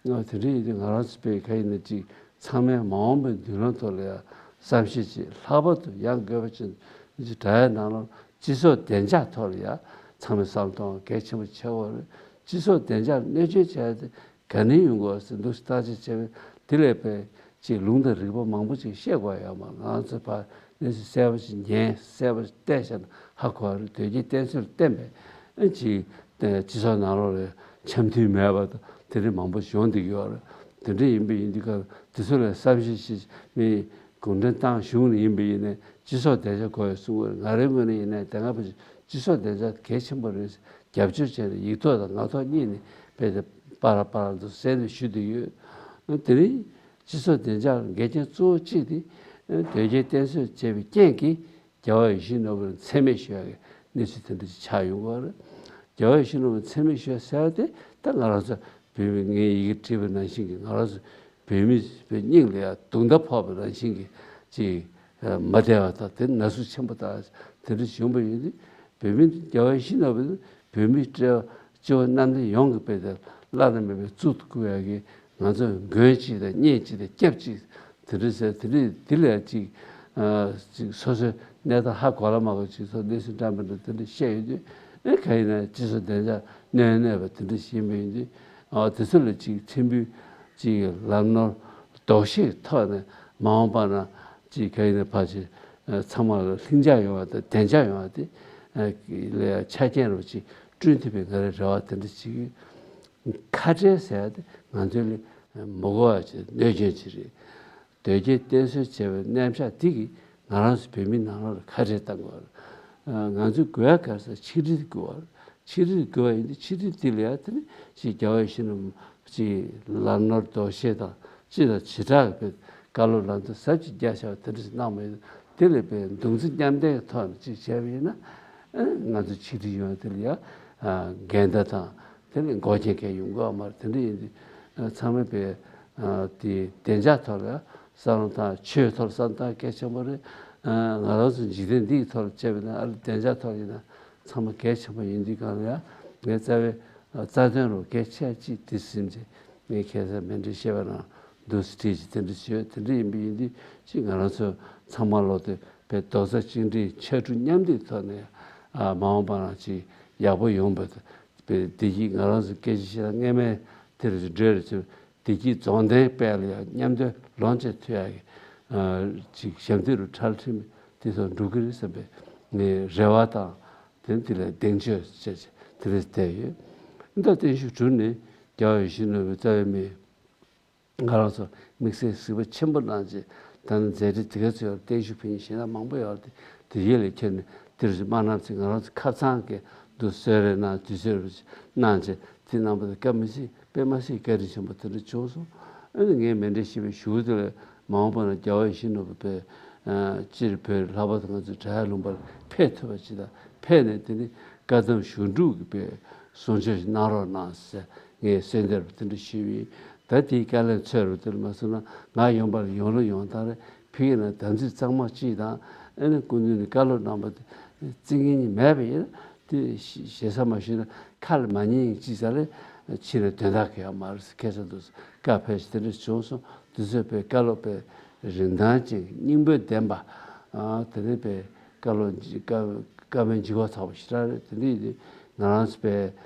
ཨ་དེ་འདྲ་ཡིན་དུས་ང་རང་ཚོ་པའི་ག་ཡིན་ན་ཅིག་ཚང་མས་མ་འོངས་པའི་མདུན་ལམ་ཐོག་ལ་ཡང་བསམ་ཤེས་ཅིག་ལྷག་པར་དུ་ཡང་དགོས་པ་ཅིག་དྲ་ཡ་ནང་ལོགས་སྤྱི་ཚོགས་བདེ་འཇགས་ཐོག་ལ་ཡང་ ཚང་མས་བསམ་བློ་གཏོང་བ་གལ་ཆེན་པོ་ཆགས་ཡོད་རེད། སྤྱི་ཚོགས་བདེ་འཇགས་གནོད་སྐྱོན་བྱས་ཏེ་ག་ནས་ཡོང་དགོས་ཟེར་འདུག་བརྟག་དཔྱད་བྱས་པས་དེ་ལས་པའི་ཅིག་ལུང་དང་རིགས་པ་མང་པོ་ཅིག་བཤད་དགོས་ཡོད་མ་རེད། ང་ཚོས་ཕར་གནས་ཚུལ་གསལ་པོ་ཞིག་ཉན་གསལ་པོ་ཞིག་བལྟས་བཞག་ན་ཧ་གོ་བ་རེད། དོལ་རྒྱལ་བསྟེན་གསོལ་བསྟེན་པས་ཨ་ཅིག་སྤྱི་ཚོགས་ནང་ལོགས་ལ་འཆམ་མཐུན་མེད་པ་དང་དེ་འདྲ་མང་པོ་ཞིག་ཡོང་བསྡད་ཀྱི་ཡོད་རེད། དེ་འདྲ་ཡིན་པ་ཡིན་དུས་སྐབས་དེ་ཚོ་ལ་བསམ་ཤེས་ཤིག་མི་གུང་ཁྲན་ཏང་གཞུང་ནས་ཡིན་པ་ཡིན་ནའི་སྤྱི་ཚོགས་བདེ་འཇགས་དགོས་ཡོད་གསུང་གི་རེད། ང་རའི་ངོས་ནས་ཡིན་ནའི་དེ་སྔ་བར་སྤྱི་ཚོགས་བདེ་འཇགས་གལ་ཆེན་པོ་རེད། རྒྱབ་སྐྱོར་བྱས་ནས་ཡིག་ཐོག་དང་ངག་ཐོག་གཉིས་ནས་དཔེ་དེ་པར་པར་དུ་གསལ་འདེབས་ཞུ་བསྡད་ཡོད། དེ་རིང་སྤྱི་ཚོགས་བདེ་འཇགས་འགལ་རྐྱེན་གཙོ་བོ་གཅིག་དེ་དོལ་རྒྱལ་བསྟེན་གསོལ་བྱས་པའི་རྐྱེན་གྱིས་རྒྱལ་བ་ཡིད་བཞིན་ནོར་བུ་ལ་མཚན་སྨད་ཞུ་ཡག་གི་གནས་ཚུལ་དེ་འདྲ་ཞིག་ཆགས་ཡོང་གི་ཡོད་རེད། རྒྱལ་བ་ཡིད་བཞིན་ནོར་བུ་ལ་མཚན་སྨད་ཞུ་ཡག་ཟེར་བ་དེ་ད་ང་རང་ཚོ་བོད་མི་ངས་ཡི་གེ་བྲིས་པ་ནང་བཞིན་གྱི་ང་རང་ཚོ་བོད་མི་བོད་སྙིང་ལ་ཡང་དུག་མདའ་ཕོག་པ་ནང་བཞིན་གྱི་ཅིག་མ་བདེ་བ་དང་དེ་ན་ཟུག་ཆེན་པོ་དང་དེ་འདྲ་བྱུང་བ་ཡིན་དུས་བོད་མི་རྒྱལ་བ་ཡིད་བཞིན་ནོར་བུ་བོད་མི་སྤྱི་བོ་སྤྱི་བོ་གནམ་བསྟན་ཡོངས་ཀྱི་དཔེ་དེ་བླ་ན་མེད་པའི་གཙུག་ཏུ་བཀུར་ཡག་གི་ང་ཚོ་མགོན་གཅིག་དང་གཉེན་གཅིག་དང་སྐྱབས་གཅིག་དེ་འདྲ་ཟེར་དེ་འདྲ་དེ་ལས་ཅིག་ཅིག་སོ་སོའི་གནས་སྟངས་ཧ་གོ་ལ་མ་གོ་ཅིག་སོ་གནས་ཚུལ་འདྲ་མི་འདྲ་དེ་འདྲ་བཤད་ཡོད་དུས་ཨེ་ག་ཡིན་ན་སྤྱི་ཚོགས་བདེ་འཇགས་གནོད་གནོད་པ་དེ་འདྲ་ཞིག་ཡིན་པ་ཡིན་དུས་ཨ་དེ་ཚོ་ལ་ཅིག་ཕྲན་བུ་ཅིག་ལམ་ནོར་ལྡོག་ཤེས་ཐོག་ནས་མ་འོངས་པ་ན་ཅིག་ག་ཡིན་ན་ཕར་ཅིག་ཚང་མ་ལ་ལྷིང་འཇགས་ཡོང་བ་དང་བདེ་འཇགས་ཡོང་བ་དེ་ལ་ཆ་རྐྱེན་རུ་ཅིག་བསྐྲུན་ཐུབ་པའི་ང་རའི་རེ་བ་དེ་འདྲ་ཅིག་ཡོད། ཁ་བྲལ་ཟེར་ཡ་དེ་ང་ཚོ་ལ་མི་དགོས་པ་ཅིག་གནོད་སྐྱོན་ཅིག་རེད། དོལ་རྒྱལ་བསྟེན་གསོལ་བྱས་པའི་རྣམ་གཞག་འདི་གིས་ང་རང་ཚོ་བོད་མི་ནང་ལོགས་ལ་ཁ་བྲལ་བཏང་དགོས་པ་རེད། ང་ཚོས་དགོས་ཡ་ག་རེ་ཟེར་ཆིག་སྒྲིལ་དགོས་པ་རེད། ཆིག་སྒྲིལ་དགོས་པ་ཡིན་དུས་ཆིག་སྒྲིལ་འདི་ལ་ཡ་དེ་ནི་ཅིག་རྒྱལ་བ་ཡིད་བཞིན་ནོར་བུ་ཅིག་ལམ་ནོར་ལྡོག་ཤེས་དང་སྤྱི་དང་བྱེ་བྲག་གི་བཀའ་སློབ་ལམ་སྟོན་ཟབ་ཅིག་རྒྱག་བཞག་པ་དེ་འདྲ་ཞིག་གནང་བ་ཡིན་དེ་ལས་པའི་མདུང་རྩེ་མཉམ་འདེགས་ཐོག་ནས་ཅིག་བྱས་པ་ཡིན་ན་ང་ཚོ་ཆིག་སྒྲིལ་ཡོང་བ་དེ་ལ་ཡ་འགལ་ཟླ་དང་། དེ་ནི་འགོག་རྐྱེན་གང་ཡོང་གི་ཡོད་མ་རེད། དེ་འདྲ་ཡིན་དུས་ཚང་མས་པའི་དེ་བདེ་འཇགས་ཐོག་ལ་བསམ་བློ་བཏང་ཆོས་ཐོག་ལ་བསམ་བློ་བཏང་གལ་ཆེན་པོ་རེད། ང་རང་ཚོ་འཇིག་རྟེན་འདིའི་ཐོག་ལ་བྱས་པ་ཡིན་ན་ཨ་རི་བདེ་འཇགས་ཐོག་ཡིན་ན་ཚང་མ་གལ་ཆེན་པོ་ཡིན་དུས་གང་ལ་ཡང་ངའི་རྩ་བའི་རྩ་དོན་རུ་གལ་ཆེ་ཅིག་དེ་ཟིན་ཚེ་ངས་ཁ་སང་མཎྜལ་བཤད་པ་ནང་འདུག་སེ་བྲིས་ཅིག་དེ་འདྲ་བྱས་དེ་འདྲ་ཡིན་པ་ཡིན་དུས་ཅིག་ང་རང་ཚོ་ཚང་མ་ལོག་སྟེ་པའི་རྡོག་རྩ་གཅིག་སྒྲིལ་ཕྱར་གྲུ་མཉམ་འདེགས་ཐོག་ནས་མ་འོངས་པ་ནང་ཅིག་ཡག་པོ་ཡོང་བ་དང་། པའི་བདེ་སྐྱིད་ང་རང་ཚོ་སྐད་ཆ་བཤད་ན་སྔས་མའི་དེར་འགྲོས་རེད་ཚུལ་བདེ་སྐྱིད་རྫོང་ལྡན་དཔལ་ལ་ཡང་མཉམ་དུ་ལོངས་སྤྱོད་ཐུབ་ཡག་གི་ཅིག་ཞབས་འདེགས་རུ་ཁྲལ་ཁྲིམས་དེ་ཚོ་འགྲོ་གི་རེད་བསམ་པའི་ངའི་རེ་བ་དང་དེ་དེ་ལ་གདེང་ཚོད་བྱས་བྱས་དེ་རེད་བསྡད་ཡོད། ད་བརྟན་བཞུགས་གྲུབ་ནས་རྒྱལ་བ་ཡིད་བཞིན་ནོར་བུའི་རྩ་བའི་མི། ང་རང་ཚོ་དམིགས་བསལ་གཟིགས་པ་ཆེན་པོ་གནང་རྗེས་ད་ནི་མཛད་རིམ་དེ་ག་ཚོད་ཡོད་རེད། བརྟན་བཞུགས་ཕུལ་མཁན་གཞན་དག་མང་པོ་ཡོད་རེད། དེ་ཡིད་ལ་ཁྱེར་ནས་འདིར་སྨར་ནག་ཚིག་ང་རང་ཚོ་ཁ་ཚང་གི་འདུ་གསོལ་རས་གནང་དུས་ཚོད་གནང་རྗེས་དེ་གནང་བ་དེ་སྐབས་མི་སྲིད་དཔེ་མ་སྲིད་བཀའ་དྲིན་ཆེན་པོ་དེ་འདྲ་བྱུང་སོང་། ཨ་ནི་ངས་མཎྜལ་ཞུས་པའི་གཞུག་གུ་དེ་ལ་མ་འོངས་པ་ན་རྒྱལ་བ་ཡིད་བཞིན་ནོར་བུ་པའི་སྤྱིར་བོད་ལྷག་པར་དུ་ང་ཚོའི་བྲག་གཡབ་ལུང་པར་ཕེབས་ཐུབ་པ་ཅིག་དང་ཕེབས་ནས་དེ་ནི་བཀའ་གདམས་གཞུང་སྒྲུབ་ཀྱི་པའི་གསུང་ཆོས་ཤིག་གནང་རོགས་གནང་ཟེར་ངས་གསོལ་འདེབས་དེ་འདྲ་ཞུས་པ་ཡིན། ད་དེའི་བཀའ་ལན་འཚོལ་རུ་དེར་མ་སོང་ན་ང་ཡོང་པར་ཡོང་ལོ་ཡོང་ཐང་རེད། ཕ་གི་ན་དམ་ཚིག་གཙང་མ་གཅིག་དང་ཨ་ནི་སྐུ་མདུན་ནས་བཀའ་སློབ་གནང་པ་དེ་བརྩི་མཁན་གཉིས་མེད་པ་ཡིན་ན་དེ་ཞེ་ས་མ་ཞུས་ན་ཁ་ལ་མ་ཉན་ཡིན་ཅི་ཟེར་རེད། ཕྱི་ནས་དོན་དག་གི་ཡང་མ་རེད་ཁ་སང་དུ་བཀའ་ཕེབས་ཤིག་དེ་འདྲ་བྱུང་སོང་། དུས་ཚོད་པའི་བཀའ་སློབ་པའི་རིན་ཐང་ཅན་སྙིང་པོ་ལྡན་པ་དེ་ནས་པའི་བཀའ་སློབ་བཀའ་བཀའ་མོལ་ལྗིད་ཁོག་ཚ་པོ་ཞེ་དྲག་རེད། དེ་འདྲ་ཡིན་དུས་ང་རང་ཚོ་པའི་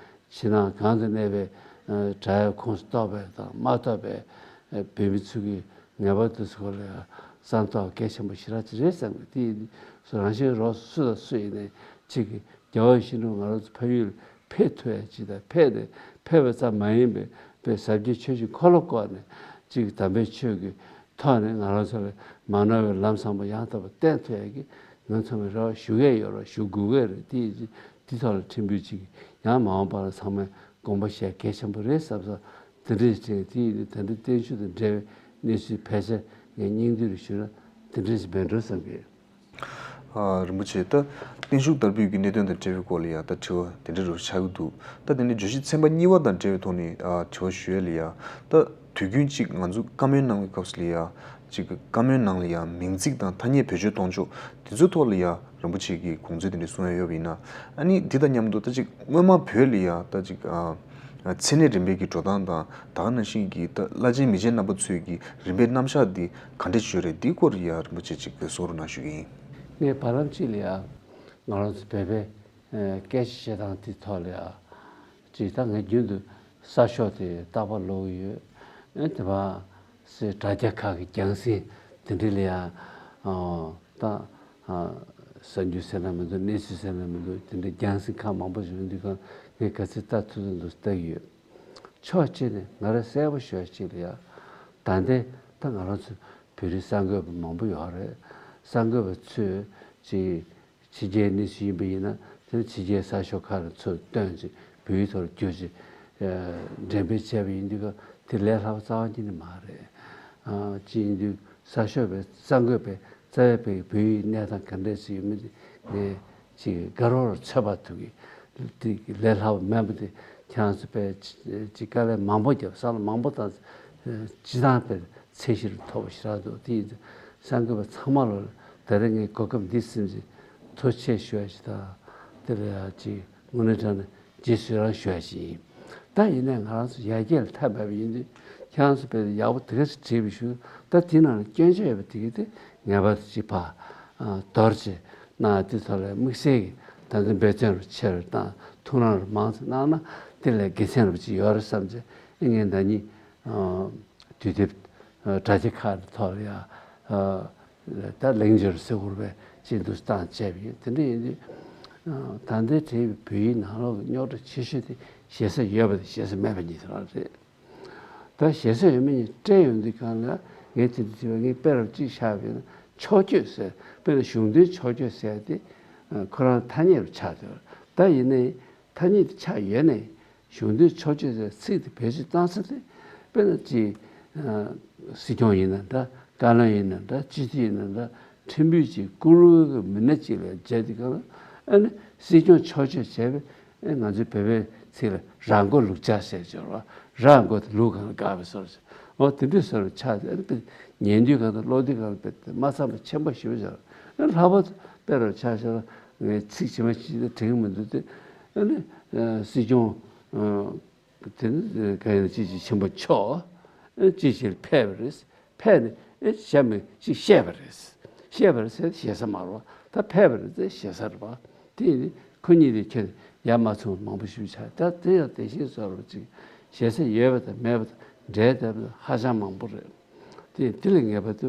ཕྱི་ནང་གང་དུ་གནས་པའི་ཨ་བྲག་གཡབ་ཁོངས་སུ་གཏོགས་པའི་དང་མ་གཏོགས་པའི་ཨ་བོད་མི་ཚོ་གིས་ངེས་པར་དུ་སྐོར་ལ་བསམ་ཐོག་གལ་ཆེན་པོ་ཞེ་དྲག་ཅིག་རེད་བསམ་གི། དེ་ཡིན་དུས་སུ་རང་བཞིན་རོགས་སུ་དང་སུ་ཡིན་ནའི་གཅིག་གིས་རྒྱལ་བ་ཡིད་བཞིན་ནོར་བུ་ང་རང་ཚོ་ཕ་ཡུལ་ཕེབས་ཐུབ་ཡ་ཅིག་དང་ཕེབས་ནས་ཕེབས་པ་ཙམ་མ་ཡིན་པའི་པའི་ཟབ་རྒྱས་ཆོས་ཀྱི་འཁོར་ལོ་བསྐོར་ནས་གཅིག་དམ་པའི་ཆོས་ཀྱི་ཐོག་ནས་ང་རང་ཚོ་ལ་མ་ནོར་བའི་ལམ་བཟང་པོ་ཡང་དག་པ་བསྟན་ཐུབ་ཡ་གི་ང་ཚང་མས་རེ་བ་ཞུ་གི་ཡོད་རེད། ཞུ་དགོས་ཀྱི་རེད། དེ་ཡིན་དུས་དེ་ཐོག་ལ་ཕྲན་བུ་ཅིག་ཡང་མ་འོངས་པར་ཚང་མས་དགོངས་པ་བཞེས་གལ་ཆེན་པོ་རེད་བསམ་སོང་། དེ་འདྲའི་ཅིག་དེ་ཡིན་དུས་ད་ལྟ་བརྟན་བཞུགས་དང་འབྲེལ་བའི་གནས་ཚུལ་ཕལ་ཆེར་ངས་སྙིང་བསྡུས་རེ་ཞུས་ན་དེ་འདྲའི་ཅིག་འབད་འགྲོ་བསམ་གི། ཨ་རིན་པོ་ཆེ། ད་བརྟན་བཞུགས་དར་སྤེལ་གྱི་གནད་དོན་དང་འབྲེལ་བའི་སྐོར་ལ་ཡང་ད་དྲི་བ་དེ་འདྲ་རུ་ཆགས་ཀྱི་འདུག་ད་དེ་ནས་བརྗོད་གཞི་ཚན་པ་གཉིས་པ་དང་འབྲེལ་བའི་ཐོག་ནས་ཨ་དྲི་བ་ཞུ་ཡས་ལ་ཡ། ད་དུས་རྒྱུན་གཅིག་ང་ཚོ་བཀའ་མོལ་གནང་བའི་སྐབས་སུ་ལ་ཡ་གཅིག་བཀའ་མོལ་ནང་ལ་ཡ་མིང་ཚིག་དང་ཐ་སྙད་བེད་སྤྱོད་གཏོང་ཕྱོགས་དེ་ཚོའི་ཐོག་ལ་ཡ་རིན་པོ་ཆེ་གིས་དགོངས་ཚུལ་དེ་འདྲ་གསུང་ཡ་ཡོད་པ་ཡིན་ན། ཨ་ནི་འདི་དང་མཉམ་དུ་ད་གཅིག་སྔོན་མ་བོད་ལ་ཡ་ད་གཅིག་ཨ་མཚན་གནས་རིམ་པའི་གི་འགྲོ་སྟངས་དང་ད་ག་ནང་བཞིན་གྱི་ད་བླ་ཆེན་མི་ཆེན་རྣམ་པ་ཚོའི་གི་རིམ་པའི་རྣམ་གཞག་འདི་ག་འདྲ་ཅིག་ཡོད་རེད། འདིའི་སྐོར་ལ་ཡ་རིན་པོ་ཆེ་གཅིག་གསུང་རོགས་གནང་ཞུ་གི་ཡིན། ངས་བར་ལམ་གཅིག་ལ་ཡ་ང་རང་ཚོ་བོད་པའི་ སྐད་ཆ་བཤད་སྟངས་དེ་ཐོག་ལ་ཡ། ཅིག་ད་ངས་རྒྱུན་དུ་གསར་ཤོག་དེ་རྟག་པར་ཀློག་གི་ཡོད། ཨེ་དེ་བ་སེ་དྲ་རྒྱ་ཁག་གི་རྒྱང་སྲིང་དེ་འདྲ་ལ་ཡ། ད་གསར་འགྱུར་ཟེར་ན་མི་འདུག་གནས་ཚུལ་ཟེར་ན་མི་འདུག་དེ་འདྲའི་རྒྱང་སྲིང་ཁག་མང་པོ་ཞིག་ཡོང་དུས་ཀ་ངས་ག་ཚོད་ལྟ་ཐུབ་ཐུབ་འདུག་ལྟ་གི་ཡོད། ཕྱོགས་གཅིག་ནས་ང་རང་གསལ་པོ་ཤོད་ཅིག་ལ་ཡ། ད་ལྟའི་ད་ང་རང་ཚོ་བོད་རིགས་གསར་འགོད་པ་མང་པོ་ཡོད་རེད། གསར་འགོད་པ་ཚོས་ཅིག་ཕྱི་རྒྱལ་གནས་ཚུལ་ཡིན་པ་ཡིན་ན་དེ་ནི་ཕྱི་རྒྱལ་གསར་ཤོག་ཁག་ལ་ཚུར་བཏོན་ཅིག་བོད་ཡིག་ཐོག་ལ་བསྒྱུར་ཅིག་འགྲེམས་སྤེལ་བྱས་པ་ཡིན་དུས་ཀ་དེ་ལས་སླ་པོ་རྩ་བ་ཉིད་ནས་མ་རེད། ཅིག་ཡིན་དུས་གསར་ཤོག་པའི་གསར་འགོད་པའི་རྩ་བའི་བོད་ཡིག་གནས་སྟངས་ག་འདྲས་ཞིག་ཡོད་མེད་དེ་ངས་ཅིག་དགའ་རོགས་ལ་ཚོད་དཔག་ཐུབ་ཀྱི། དེ་ལས་སླ་པོ་མིན་པ་དེ་ཁྱེད་རང་ཚོ་དཔེ་ཅིག་དཀའ་ལས་མང་པོ་བརྒྱབ། བསམ་བློ་མང་པོ་བཏང་། སྤྱི་བཏང་དཔེ་ཚད་གཞི་ཐོག་པོ་ཞེ་དྲག་འདུག་དེ་ཡིན་དུས་གསར་འགོད་པ་ཚང་མ་ལ་ད་རེས་ངས་གོ་སྐབས་འདི་ཟིན་ཅིག་ཐུགས་རྗེ་ཆེ་ཞུ་ཡ་ཞིག་དང་། དེ་ལ་ཡ་ཅིག་དངོས་གནས་དྲང་གནས་རྗེས་སུ་ཡི་རང་ཞུ་ཡ་ཞིག་ཡིན། ད་ཡིན་ནའི་ང་རང་ཚོ་ཡར་རྒྱས་ལ་ཐབས་མེད་པ་ཡིན་དུས་ཁྱེད་རང་ཚོ་དཔེ་ཡག་པོ་དེ་ག་ཞིག་བྲིས་པའི་ཤུགས་ད་དེ་ནང་ལ་སྐྱོན་ཆ་ཡོད་པ་དེ་ག་དེ་ངེས་པར་དུ་ཅིག་ཕར་དོར་བྱས་གནང་དེ་ཐོག་ལ་དམིགས་བསལ་གྱི་ད་ལྟ་འབད་བརྩོན་རུ་ཆེ་རུ་བཏང་ཐུགས་སྣང་རུ་མང་ཙམ་གནང་ན་དེ་ལས་དགེ་མཚན་རུ་ཅིག་ཡོད་རེད་བསམ་བྱས་ཨེ་ངས་ཟླ་ཉིན་དུས་དེབ་དྲ་རྒྱ་ཁག་ཐོག་ལ་ཡ། ད་ལེགས་འགྱུར་ཟེར་དགོས་པའི་ཅིག་འདུག་སྟངས་བྱས་པ་ཡིན། དེ་འདྲ་ཡིན་དུས་ད་ལྟའི་བྲིས་པའི་བོད་ཡིག་ནང་ལོགས་ཀྱི་རྙོག་དྲ་ཆེ་ཤོས་དེ་ཞེ་ས་ཡོད་པ་དང་ཞེ་ས་མེད་པ་གཉིས་དེ་རང་རེད། ད་ཞེ་ས་ཡོད་མེད་གཉིས་བཀྲལ་ཡོང་དུས་གང་ལ་ངས་དེ་འདྲ་བྲིས་པ་ངས་དཔེ་རབ་གཅིག་བཞག་པ་ཡིན་ན་ཕྱོགས་བསྐྱོད་ཟེར་དཔེར་ན་གཞུང་དོན་ཕྱོགས་བསྐྱོད་ཟེར་ཡ་དེ་ཁོ་རང་ཐ་སྙད་རུ་ཆགས་འདུག་ད་ཡིན་ནའི་ཐ་སྙད་དེ་ཆགས་ཡོད་ནའི། གཞུང་དོན་ཕྱོགས་བསྐྱོད་ཟེར་ཚིག་དེ་བེད་སྤྱོད་བཏང་ས་དེ་དཔེར་ན་ཅིག་སྲིད་སྐྱོང་ཡིན་ན་འདྲ། བཀའ་བློན་ཡིན་ན་འདྲ། སྤྱི་འཐུས་ཡིན་ན་འདྲ། ཁྲིམས་དཔོན་གྱི་སྐུ་རུ་གི་མི་སྣ་གཅིག་ལ་མཇལ་དུས་སྒང་ལ་ཨ་ནི་སྲིད་སྐྱོང་ཕྱོགས་བསྐྱོད་བྱས་པས་ཨ་ང་ཚོའི་བོད་པའི་ཚིག་ལ་ར་མགོ་ལུག་ལྕགས་ཟེར་གྱི་ཡོད་རེད་བ། ར་མགོ་དེ་ལུག་སྒང་ལ་བཀག་པའི་བཟོ་འདྲ་ཅིག་འོ་དེ་འདྲའི་བཟོ་འདྲ་ཆགས་ཏེ་ཨ་ནི་དཔེ་ཉན་དུས་སྒང་དང་ཀློག་དུས་སྒང་ལ་དཔེ་མ་འཚམས་པ་ཆེན་པོ་ཞེ་པོ་ཅིག་རེད། ཨ་ནི་ལྷག་པར་དུ་དཔེ་རུ་ཆ་བཞག་ན་ངས་ཚིག་ཇི་མ་ཇི་བཞིན་དྲན་གྱི་མི་འདུག་སྟེ། ཨ་ནི་སྲིད་སྐྱོང་། དེ་ནི་ག་ཡིན་ཅི་ཅི་ཆེན་པོ་མཆོག་ཅི་ཞིག་ཕེབས་པ་རེད། ཕེབས་ནས་ཨེ་ཞྭ་མི་ཅིག་བཤད་པ་རེད། བཤད་པ་རེད་ཟེར་ཞེ་ས་མ་རེད་བ། ད་ཕེབས་པ་རེད་ཟེར་ཞེ་ས་རེད་བ། དེ་ཡིན་ཁོ་གཉིས་དེ་ཁྱེད་ཡར་མ་ཚུགས་མང་པོ་ཞིག་ཆགས། ད་དེ་ཡང་དེ་བཞིན་བཟོ་འདྲ་ཅིག་ཞེ་ས་ཡོད་པ་དང་མེད་པ་དང་འབྲེལ་བསྡད་པ་ཧ་ཅང་མང་པོ་རེད། དེ་དེ་ལས་ངེས་པར་དུ་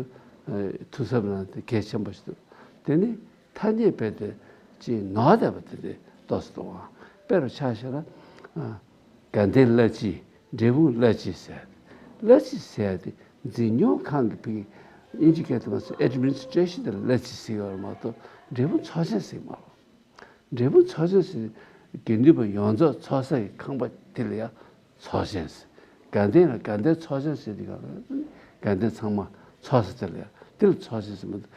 ཐུགས་གཟབ་གནང་དེ་གལ་ཆེན་པོ་ཞིག་འདུག་དེ་ནི་ཐ་སྙད་རྦད་དེ་ཅིག་ནོར་བསྡད་པ་དེ་དེ་ཏོག་ཙམ་འདུག་ཨང་། དཔེ་རུ་ཆ་བཞག་ན། དགའ་ལྡན་བླ་སྤྱི། འབྲས་སྤུངས་བླ་སྤྱི་ཟེར། བླ་སྤྱི་ཟེར་ཡ་དེ་འཛིན་སྐྱོང་ཁང་གི་ཕ་གི་དབྱིན་ཇི་སྐད་དུ་མ་སོང་ཨེ་ཌི་མི་ནི་སི་ཊི་རེ་ཤན་དེ་ལ་བླ་སྤྱི་ཟེར་ཡོད་རེད་མ་གཏོགས་འབྲས་སྤུངས་ཚོགས་ཆེན་ཟེར་མ་རེད། འབྲས་སྤུངས་ཚོགས་ཆེན་ཟེར་དགེ་འདུན་པ་ཡོངས་རྫོགས་ཚོགས་ས་ཡི་ཁང་པ་དེ་ལ་ཡ་ཚོགས་ཆེན་ཟེར། དགའ་ལྡན་ལ་དགའ་ལྡན་ཚོགས་ཆེན་ཟེར་དེ་ག་ལ་དགའ་ལྡན་ཚང་མ་ཚོགས་ས་དེ་ལ་ཡ་དེ་ལ་ཚོགས་ཆེན་ཟེར་མ་གཏོགས་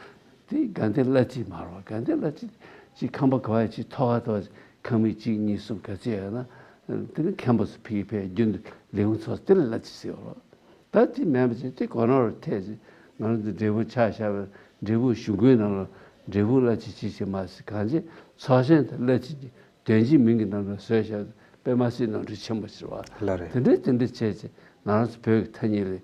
དེ་དགའ་ལྡན་བླ་སྤྱི་མ་རེད་བ། དགའ་ལྡན་བླ་སྤྱི་ཅིག་ཁང་པ་ག་བ་ཡ་ཅིག་ཐོག་ཁ་ཐོག་ཁང་མིག་གཅིག་གཉིས་གསུམ་ག་ཚོད་ཡོད་ན་དེ་ནི་མཁན་པོ་ཚོ་ཕ་གི་ཕ་གི་རྒྱུན་དུ་ལས་ཁུངས་ཚོགས་ས་དེ་ལ་བླ་སྤྱི་ཟེར་བ་རེད། ད་དེ་མིན་པ་ཅིག་དེ་གོ་ནོར་ཐེབས་ཅིག་ང་རང་ཚོ་འབྲས་སྤུངས་ཆ་བཞག་པའི་འབྲས་སྤུངས་གཞུང་སྒོའི་ནང་ལ་འབྲས་སྤུངས་བླ་སྤྱི་ཅིག་བྱེད་མ་ཟེར་གང་ཅི་ཚོགས་ཆེན་དང་བླ་སྤྱི་གི་དོན་གཅིག་མིང་གི་ནང་ལ་བཟོས་བཞག་དཔེ་མ་སྲིད་ནོར་འཁྲུལ་ཆེན་པོ་ཟེར་བ། ལགས་རེད། དེ་འདྲའི་དེ་འདྲ་བྱས་ཅིག་ང་རང་ཚོ་བོད་ཀྱི་ཐ་སྙད་ལ་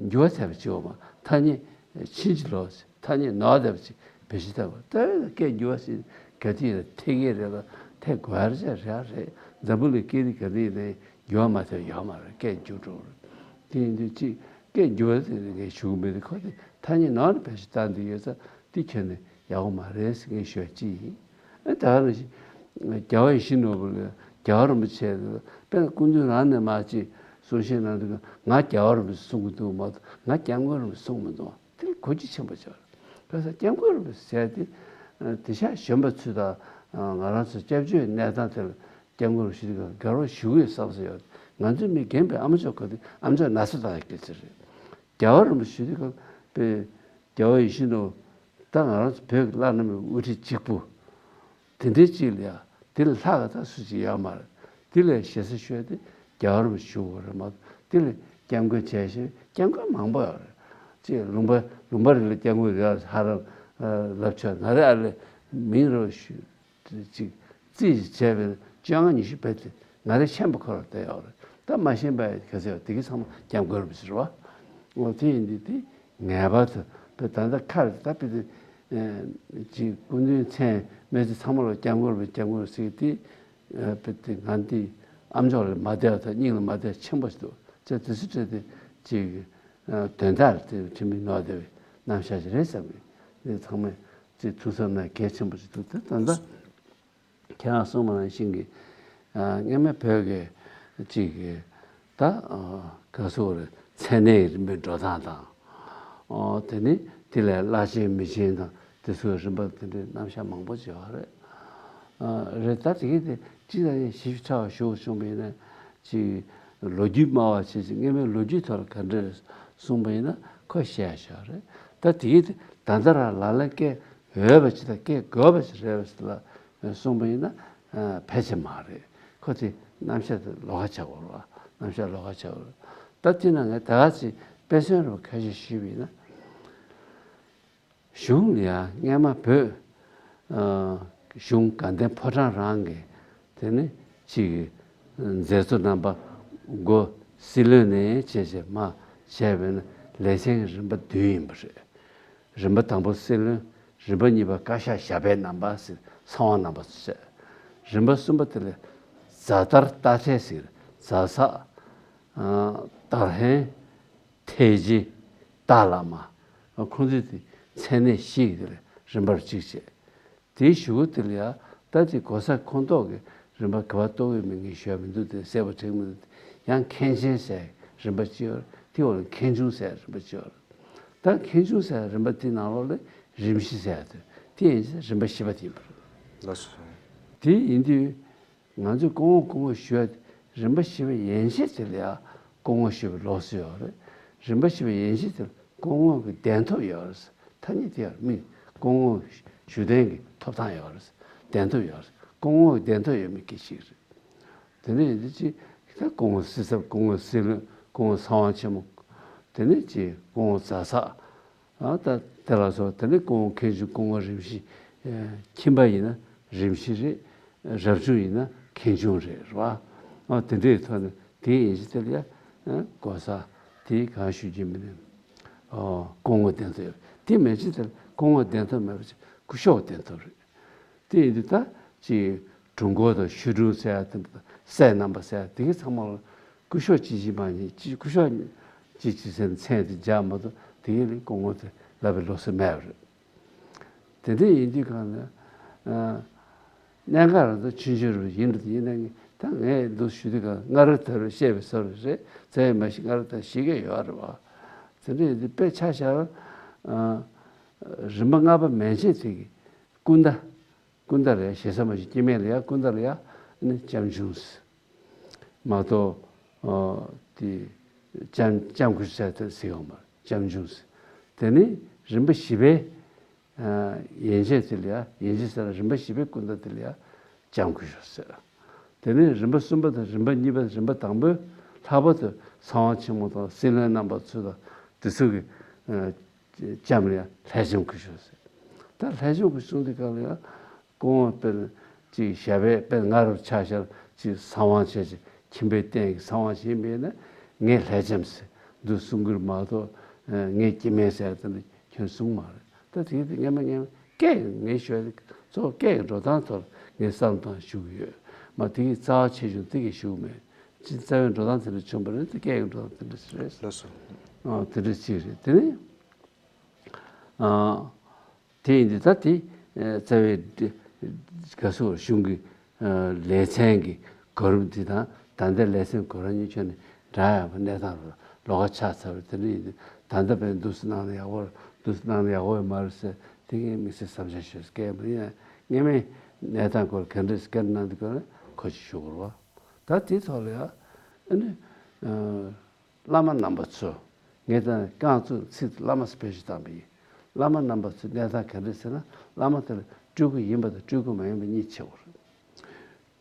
འགྱུར་བ་ཐེབས་པ་ཅིག་འོང་མ་ཐ་སྙད་ཕྱིན་ཅི་ལོག་ཟེར། ཐ་སྙད་ནོར་བསྡད་པ་ཅིག་བེད་སྤྱོད་བཏང་བ་ལྟ་བུ་སྐད་འགྱུར་བ་ཞིག་ག་དུས་ཡིན་ན་ཐེབས་ཀྱི་རེད་ལ་ཐེབས་དགོས་ཡ་རེད་རེད་རེད། འཛམ་བུ་གླིང་སྐད་རིགས་ག་རེ་ཡིན་ནའི་འགྱུར་བ་མ་ཐེབས་ཡོད་མ་རེད། སྐད་འགྱུར་འགྲོ་རེད། དེ་ཡིན་དུས་ཅིག་སྐད་འགྱུར་བ་དེ་ངས་ཞུ་གི་མེད་དེ་ཁོ་དེ་ཐ་སྙད་ནོར་ནས་བེད་སྤྱོད་བཏང་དུས་ཡོད་ཙང་དེ་ཁྱོན་ནས་ཡག་པོ་མ་རེད་ཟེར་ངས་ཞུ་ཡ་ཅིག་ཡིན། ཨ་ད་ག་ནང་བཞིན་རྒྱལ་བ་ཡིད་བཞིན་ནོར་བུ་ལ་རྒྱལ་བ་རིན་པོ་ཆེ་དེ་དཔེར་ན་སྐུ་མདུན་རང་ནས་མར་ཅིག་གསུང་བཤད་གནང་དུས་ང་རྒྱལ་བ་རིན་པོ་ཆེ་གསུང་གི་འདུག་མ་གཏོགས་ང་སྐྱབས་མགོན་རིན་པོ་ཆེ་གསུང་མི་འདུག་དེ་ལ་གོ་རྒྱུ་ཆེན་པོ་ཆགས་རེད། བྱས་ཙང་སྐྱབས་མགོན་རིན་པོ་ཆེ་ཟེར་དེ་དེང་སང་གཞོན་པ་ཚོས་དང་ང་རང་ཚོ་སྐྱབས་བཅོལ་གནས་སྟངས་དེ་ལ་སྐྱབས་མགོན་རིན་པོ་ཆེ་དེ་ག་དགའ་རོགས་ཞུ་གི་ཡོད་བསམ་ས་ཡོད། ང་ཚོས་མི་རྒན་པའི་ཨ་མ་ཅོག་ག་དུས་ཨ་མ་ཅོག་ན་ཚ་བཏང་ཡ་སྐད་ཆ་རེད། རྒྱལ་བ་རིན་པོ་ཆེ་དེ་ག་དཔེ་རྒྱལ་བ་ཡིད་བཞིན་ནོར་བུ་ད་ང་རང་ཚོ་བོད་ཀྱི་བླ་ན་མེད་པའི་དབུ་ཁྲིད་གཅིག་པུ། དེ་འདྲའི་གཅིག་ལ་ཡ་དེ་ལས་ལྷག་ག་ད་སུ་གཅིག་ཡོད་མ་རེད། དེ་ལས་ཞེ་ས་ཤོས་དེ་རྒྱལ་བ་རིན་པོ་ཆེ་ཞུ་དགོས་རེད་མ་གཏོགས་དེ་ལས་སྐྱབས་མགོན་བྱས་ཤིང་སྐྱབས་མགོན་མང་པོ་ཡོད་རེད། ཅེས་ལུང་པ་ལུང་པ་རེ་ལ་སྐྱབས་མགོན་རེ་ཧ་ར་ལབ་ཆོག་ང་རེ་ཨ་ལས་མིང་རོ་ཞུ་ཅིག་རྩིས་བྱས་པའི་བཅོ་ལྔ་ཉི་ཤུ་བེད་དེ་ང་རེ་ཤན་པ་ཁོ་ར་བསྡད་ཡོད་རེད། ད་མ་ཤེས་པ་ག་ཚོད་ཡོད་དེ་གི་ཚང་མ་སྐྱབས་མགོན་རིན་པོ་ཆེ་རེད་བ། འོ་དེ་ཡིན་དུས་དེ་ངེས་པར་དུ་བོད་ད་ལྟ་ཁ་རེད་ད་བོད་དེ་ ཅིག་སྐུ་མདུན་མཚན་སྨོས་ཚིག་ཚང་མ་ལ་སྐྱབས་མགོན་རིན་པོ་ཆེ། སྐྱབས་མགོན་ཟེར་དེ་དཔེ་དེ་ང་འདི་ཨ་མཆོག་ལ་མ་བདེ་བ་དང་སྙིང་ལ་མ་བདེ་བ་ཆེན་པོ་ཞིག་འདུག་ཅེས་དེ་ཚོའི་གྲས་དེ་ཅིག་དོན་དག་དེ་དྲི་མི་ནོར་བདེ་བའི་རྣམ་གཞག་ཞིག་རེད་བསམ་གི། འདི་ཚང་མས་ཅིག་ཐུགས་བསམ་ན་གལ་ཆེན་པོ་ཞིག་འདུག་ད་ད་ལྟ། ཁྱེད་རང་གསུངས་པ་ནང་བཞིན་གྱི། ཨ། སྔོན་མ་བོད་ཀྱི་གཅིག་གི་ད་ག་ཟེར་རེད། མཚན་གནས་རིམ་པའི་འགྲོ་སྟངས་དང་། ཨོ། དེ་ནི་དེ་ལས་བླ་ཆེན་མི་ཆེན་དང་དེ་ཚོའི་རིམ་པ་དེ་འདྲའི་རྣམ་གཞག་མང་པོ་བྱས་པ་རེད། ཨ། རེད། ད་དེ་གི་དེ་སྤྱི་དང་ཡང་ཞིབ་ཕྲ་བ་ཞུ་བྱུང་བ་ཡིན་ན་ཅིག་ལོ་རྒྱུས་སྨྲ་བ་བྱས་ཅིག་སྔོན་མའི་ལོ་རྒྱུས་ཐོག་ལ་ག་འདྲ་གསུངས་པ་ཡིན་ན་ཁོ་བཤད་བཞག་རེད། ད་དེ་གི་དེ་ད་ལྟ་རང་ལ་ལ་སྐད་འོས་པ་ཅིག་དང་སྐད་དགོས་པ་ཅིག་རེད་པ་ཅིག་ལ། གསུངས་པ་ཡིན་ན་ཕལ་ཆེར་མ་རེད། ཁོ་ཚོའི་རྣམ་གཞག་དེ་ལོགས་ཀ་ཆགས་ཡོད་རེད་བ། རྣམ་གཞག་ལོགས་ཀ་ཆགས་ཡོད་རེད། ད་དེ་ན་ངས་ད་ག་ཚོད་དཔེ་མཚོན་རུ་ཁ་ཤས་ཞུས་པ་ཡིན་ན། གཞུང་ལ་ཡང་སྔས་མ་བོད་གཞུང་དགའ་ལྡན་ཕོ་བྲང་རང་གི་དེ་ནི་གཅིག་མཛད་གཙོ་རྣམ་པ་འགོ་སྲིད་བློན་ནས་བྱས་བྱས་མ་བྱས་པས་ན་ལེ་ཚན་གྱི་རིམ་པ་བདུན་ཡིན་པ་རེད། རིམ་པ་དང་པོ་སྲིད་བློན། རིམ་པ་གཉིས་པ་བཀའ་ཤག་ཞབས་པད་རྣམ་པ་ཟེར་ཚེ་དབང་རྣམ་པ་ཟེར། རིམ་པ་གསུམ་པ་དེ་ལ་རྫ་དར་རྟ་ཐེལ་ཟེར། རྫ་ས། དར་ཧན། ཐེལ་རྗེ། རྟ་བླ་མ། ཁོང་ཚོའི་དེ་མཚན་གནས་བཞི་དེ་ལ་རིམ་པར་གཅིག་བྱས། དེའི་གཞུག་གུ་དེ་ལ་ཡང་ད་དེ་གོ་ས་ཁོངས་གཏོགས་ཀྱི་རིམ་པ་ག་པར་གཏོགས་ཡོད་མེད་ངས་ཞུ་ཡ་མི་འདུག་དེ་གསལ་པོ་དྲན་མི་འདུག་ཡང་མཁན་ཆེན་ཟེར་རིམ་པ་གཅིག་ཡོད་རེད། དེའི་འོག་ལ་མཁན་ཆུང་ཟེར་རིམ་པ་གཅིག་ཡོད་རེད། ད་མཁན་ཆུང་ཟེར་རིམ་པ་དེའི་ནང་ལོགས་ལ་རིམ་བཞི་ཟེར་དེ་དེ་ཡིན་ཚེ་རིམ་པ་བཞི་པ་དེ་ཡིན་པ་རེད། ལགས་སོ། དེ་ཡིན་དུས་ང་ཚོས་སྐུ་ངོ་སྐུ་ངོ་ཞུ་ཡ་རིམ་པ་བཞི་པ་ཡན་ཆད་དེ་ལ་ཡང་སྐུ་ངོ་ཞུ་བའི་ལུགས་སྲོལ་ཡོད་རེད། རིམ་པ་བཞི་པ་ཡན་ཆད་དེ་ལ་སྐུ་ངོ་གི་གདན་ཐོབ་ཡོད་རེད། ཐ་སྙད་དེ་ཡང་མིང་སྐུ་ངོ་ཞུ་གདན་གྱི་ཐོབ་ཐང་ཡོད་རེད། གདན་ཐོབ་ཡོད་རེད། སྐུ་ངོ་གི་གདན་ཐོབ་ཡོད་མེད་སྐད་ཆ་ཞིག་རེད། དེ་ནས་ཡིན་དུས་ཅི། ད་སྐུ་ངོ་སྲིད་ཚབ། སྐུ་ངོ་སྲིད་བློན། སྐུ་ངོ་ཚེ་དབང་ཆེན་མོ། དེ་ནས་ཅི། སྐུ་ངོ་རྫ་ས། ཨ། ད་དེ་ལ་སོགས། དེ་ནས་སྐུ་ངོ་མཁན་ཆུང་། སྐུ་ངོ་རིམ་བཞི། ཨེ། ཁྱིམ་པ་ཡིན་ན་རིམ་བཞི་རེད། རབ་བྱུང་ཡིན་ན་མཁན་ཆུང་རེད། རེད་བ། ཨ། དེ་འདྲའི་ཐོག་ནས་དེའི་ཡན་ཆད་དེ་ལ་ཡ། ཨ། གོ་ས་དེའི་གང་ཞུ་རྒྱུ་མིན་ནས། ཨོ། སྐུ་ངོ་གདན་ཐོབ་ཡོད། དེ་མན་ཆད་དེ་ལ་སྐུ་ངོ་གདན་ཐོབ་མེད་པ་ཅིག་སྐུ་ཞབས་གདན་ཐོབ་རེད། དེ་ཡིན་དུས་ད་ཅིག་དྲུང་འཁོར་དང་ཞུ་སྒྲུབ་ཟེར་ཡ་དེ་འདྲ་དང་སྲས་རྣམ་པ་ཟེར་ཡ་དེ་གའི་ཚང་མ་ལ་སྐུ་ཞབས་གཅིག་གཅིག་མ་གཉིས་གཅིག་སྐུ་ཞབས་གཅིག་གཅིག་ཟེར་ནས་མཚན་དེ་སྦྱར་མ་གཏོགས་དེ་གའི་ལ་སྐུ་ངོ་དེ་ལབ་པའི་ལུགས་སྲོལ་མེད་པ་རེད། དེ་འདྲ་ཡིན་དུས་གང་ལ། ཨ། གནད་འགག་རང་ཚོ་ཆུང་ཆུང་རུ་ཡིན་རུ་ཡིན་ན་ངས་ད་ངས་འདུག་ཞུ་དུས་གང་སྔ་རབས་ད་རུ་བཤད་པའི་བཟོ་འདྲ་རེད། རྩ་བའི་མ་གཞི་སྔ་རབས་ད་ཞིག་གི་ཡོད་རེད་བ། དེ་འདྲ་ཡིན་དུས་དཔེ་ཆ་བཞག་ན། ཨ། རིམ་པ་ལྔ་པ་མན་ཆད་དེ་གི་སྐུ་ཟླ། སྐུ་ཟླ་རེད། ཞེ་ས་མ་ཞིག་སྐྱེ་དམན་ལ་ཡ་སྐུ་ཟླ་ལ་ཡ་ནི་ལྕམ་ཆུང་ཟེར། མ་གཏོགས། ཨ། དེ་ལྕམ་ལྕམ་སྐུ་ཞབས་ཟེར་ཡོང་མ་རེད། ལྕམ་ཆུང་ཟེར། དེ་ནི་རིམ་པ་བཞི་པའི། ཨ། ཡན་ཆད་དེ་ལ་ཡ། ཡན་ཆད་ཟེར་ན་རིམ་པ་བཞི་པའི་སྐུ་ཟླ་དེ་ལ་ཡ་ལྕམ་སྐུ་ཞབས་ཟེར། དེ་ནི་རིམ་པ་གསུམ་པ་དང་རིམ་པ་གཉིས་པ། རིམ་པ་དང་པོའི་ལྷག་པར་དུ་ཚེ་དབང་ཆེན་མོ་དང་སྲིད་བློན་རྣམ་པ་ཚོ་དང་དེ་ཚོ་གི། ཨ། ལྕམ་ལ་ཡ་ལྷ་ལྕམ་སྐུ་ཞབས་ཟེར། ད་ལྷ་ལྕམ་སྐུ་ཞབས་གསུང་དུས་གང་ལ་ཡ། སྐུ་ངོ་དཔེར་ན་ཅིག་ཞབས་པད་དཔེར་ན་སྔ་རབས་ཆ་བཞག་ཅིག་ཚེ་དབང་ཆེ་ཆེ་ཁྱིམ་པའི་རྟེན་གྱི་ཚེ་དབང་ཆེན་པོ་ཡིན་ན་ངས་ལྷ་ལྕམ་ཟེར་འདུག་གསུང་གི་རེད་མ་གཏོགས། ཨ། ངས་སྐྱེ་དམན་ཟེར་ཡ་དེ་འདྲ་ཁྱོན་གསུངས་མ་རེད། ད་དེ་དེ་སྔན་མ་སྔན་མ་སྐད་ངས་ཞུ་ཡ་དེ་གཙོ་བོ་སྐད་ཀྱི་འགྲོ་སྟངས་ཐོག་ངས་བསམ་བཏང་ཞུ་གི་ཡོད། མ་དེ་གི་རྩ་བ་ཆེ་ཆུང་དེ་གི་ཞུ་གི་མེད། ཅི་རྩ་བའི་འགྲོ་སྟངས་དེ་འདྲ་བྱུང་བ་རེད། དེ་སྐད་ཀྱི་འགྲོ་སྟངས་དེ་འདྲ་ཞིག་རེད། ལགས་སོ། ཨ། དེ་འདྲ་ཅིག་རེད། དེ་ནི། ཨ། དེ་ཡིན་དུས་ད་དེ། ཨ། རྩ་བའི་ག་ཟེར་གཞུང་གི། ཨ། ལེ་ཚན་གྱི་གོ་རིམ་འདི་དང་ད་ལྟའི་ལེ་ཚན་གོ་རིམ་གཉིས་ཁྱོན་ནས་འདྲ་ཡག་པོ་གནས་སྟངས་ལོགས་ཀ་ཆགས་ཚར་བ་དེ་འདྲ་ཡིན་དུས། ད་ལྟ་བས་འདུག་སེ་གནང་ན་ཡག་པོ་རེད། འདུག་སེ་གནང་ན་ཡག་པོ་ཡོད་མ་རེད་ཟེར་དེ་ངས་དམིགས་བསལ་བསམ་འཆར་ཞུ་སྐད་མ་ཡིན། སྔོན་མའི་གནས་སྟངས་སྐོར་ག་འདྲ་སྐད་གནང་དུས་སྐོར་ལ་གོ་ཆོད་ཞུ་དགོས་རེད་བ། ད་དེའི་ཐོག་ལ་ཡང་ཨ་ནི། ཨ། བླ་མ་རྣམ་པ་ཚོ། ངས་ད་རྐང་བཙུགས་ཚིག་བླ་མ་སྤེལ་ཞུ་བཏང་པ་ཡིན། བླ་མ་རྣམ་པ་ཚོའི་གནས་སྟངས་ག་འདྲ་ཟེར་ན། བླ་མ་དེ་ལ་སྤྲུལ་སྐུ་ཡིན་པ་དང་སྤྲུལ་སྐུ་མ་ཡིན་པ་གཉིས་ཕྱེ་དགོས་རེད།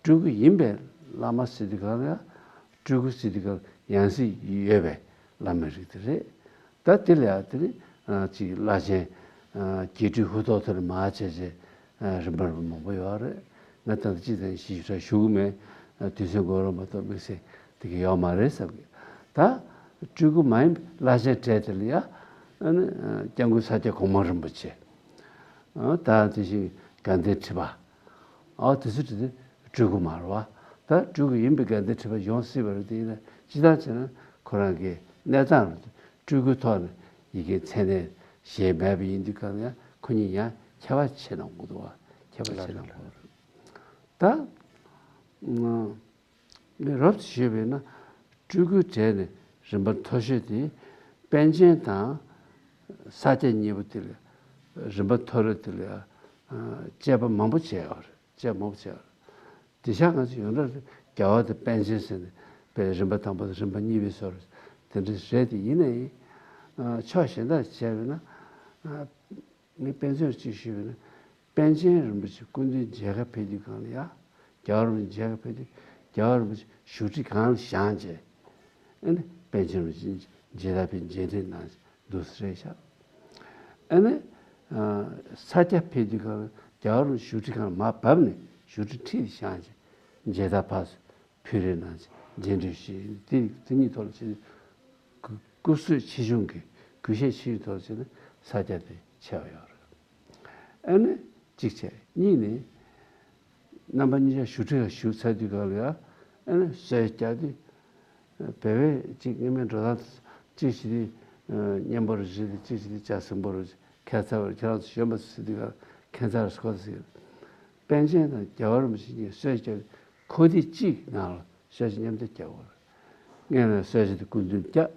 སྤྲུལ་སྐུ་ཡིན་པའི་བླ་མ་ཟེར་དུས་གང་ལ་ཡང་། སྤྲུལ་སྐུ་ཟེར་དུས་གང་ལ་ཡང་སྲིད་ཡོད་པའི་བླ་མའི་རིགས་དེ་རེད། ད་དེ་ལ་ཡང་དེ་ནི། ཨ། ཅིག་བླ་ཆེན། ཨ། རྒྱས་སྤྲོས་ཧུར་ཐོག་ཐོག་ནས་མར་བྱས་བྱས། ཨ། རིམ་པར་མང་པོ་ཡོད་རེད། ང་ད་ལྟ་སྤྱི་དང་ཞིབ་ཕྲ་ཞུ་གི་མེད། ཨ། དུས་ཚོད་འགོར་བ་མ་གཏོགས་དམིགས་བསལ་དེ་ག་ཡོད་མ་རེད་བསམ་གི། ད་སྤྲུལ་སྐུ་མ་ཡིན་པའི་བླ་ཆེན་གྲས་དེ་ལ་ཡང་། ཨ་ནི། ཨ། སྐྱབས་མགོན་ས་སྐྱ་གོང་མ་རིན་པོ་ཆེ། ཨ་ད་དེ་བཞིན་དགའ་ལྡན་ཁྲི་པ། ཨ་དེ་ཚོ་དེ་སྤྲུལ་སྐུ་མ་རེད་བ། ད་སྤྲུལ་སྐུ་ཡིན་པའི་དགའ་ལྡན་ཁྲི་པ་ཡོང་སྲིད་པ་རེད། དེ་ཡིན་ན་ཅི་ལྟར་བྱས་ན་ཁོ་རང་གི་གནས་སྟངས་ལ་སྤྲུལ་སྐུའི་ཐོག་ནས་ཡི་གེ་མཚན་གནས་བཞེས་མེད་པ་ཡིན་དུས་གང་ཡང་ཁོ་གཉིས་ཡང་ཁྱད་པར་ཕྱེ་གནང་དགོས་འདུག་བ། ཁྱད་པར་ཕྱེ་གནང་དགོས་རེད། ད་ཨ་མི་རབས་ཞུས་པས་ན་སྤྲུལ་སྐུའི་གྲས་ནས་རིམ་པ་མཐོ་ཤོས་དེ་པཎ་ཆེན་དང་ས་སྐྱ་གཉིས་པོ་དེ་ལ་རིམ་པ་མཐོ་རིས་དེ་ལ་ཨ་དཔྱད་པ་མང་པོ་བྱས་ཡོད་རེད། དཔྱད་མང་པོ་བྱས་ཡོད་རེད། དེ་ཤག་ང་ཚོ་ཡོངས་གྲགས་རྒྱལ་བ་དང་པཎ་ཆེན་ཟེར་ནས་པའི་རིམ་པ་དང་པོ་དང་རིམ་པ་གཉིས་པའི་སོར་དེ་འདྲ་རེད། དེ་ཡིན་ན་ཡིན་ཨ་ཕྱོགས་གཞན་དག་བྱས་པས་ན་ཨ་ངས་དཔེ་མཚོན་གཅིག་ཞུས་པས་ན། པཎ་ཆེན་རིན་པོ་ཆེ་སྐུ་མདུན་མཇལ་ཁ་ཕེབས་དུས་སྒང་ལ་ཡ། རྒྱལ་བ་རིན་པོ་ཆེ་མཇལ་ཁ་ཕེབས་དུས་རྒྱལ་བ་རིན་པོ་ཆེ་བཞུགས་ཁྲི་སྒང་ལ་བཞེངས་བྱས། ཨ་ནི་པཎ་ཆེན་རིན་པོ་ཆེ་མཇལ་དར་ཕེབས་མཇལ་འཕྲད་གནང་འདུག་སེ་རེད་ཤག་ཨ་ནི་ས་སྐྱ་ཕེབས་དུས་སྒང་ལ་རྒྱལ་བ་རིན་པོ་ཆེ་བཞུགས་ཁྲི་སྒང་ལ་མར་བབས་ནས་བཞུགས་ཁྲི་འཁྲིས་བཞེངས་བྱས་མཇལ་དར་ཕར་ཚུར་ཕུལ་རེས་གནང་བྱས་མཇལ་འཕྲད་ཞུས། དེ་དེ་གཉིས་ཐོག་ལ་བྱས་ཏེ་སྐུ་སྐུ་བསོད་ཆེ་ཆུང་གི་གུས་ཞབས་ཆེ་ཆུང་ཐོག་ལ་བྱས་ན་ས་སྐྱ་དེ་ཆེ་བ་ཡོད་རེད། ཨ་ནི་གཅིག་བྱས། གཉིས་ནི། རྣམ་པ་གཉིས་ཆ་བཞུགས་ཁྲི་ལ་བཞུགས་ཚར་དུས་སྒང་ལ་ཡ། ཨ་ནི་གསོལ་རྒྱག་དུས། བལ་བས་གཅིག་སྔ་མའི་འགྲོ་སྟངས་གཅིག་བྱས་ཏེ་གཉན་པོ་རུ་བྱས་ཏེ་གཅིག་བྱས་ཏེ་ལྕགས་སྲིན་པོ་རུ་ཁྱད་མཚར་བར་ཁྱེད་རང་ཚོ་གཞོན་པ་ཚོ་ཟེར་དུས་སྒང་ལ་ཁྱད་མཚར་བར་གོ་ཟེར། པཎ་ཆེན་དང་རྒྱལ་བ་རིན་པོ་ཆེ་གཉིས་གསོལ་རྒྱག་དུས་ཁོ་དེ་གཅིག་ནང་ལ་གསོལ་རྒྱག་མཉམ་དུ་རྒྱག་དགོས་རེད། སྔོན་ལ་གསོལ་རྒྱག་དེ་སྐུ་མདུན་རྒྱག་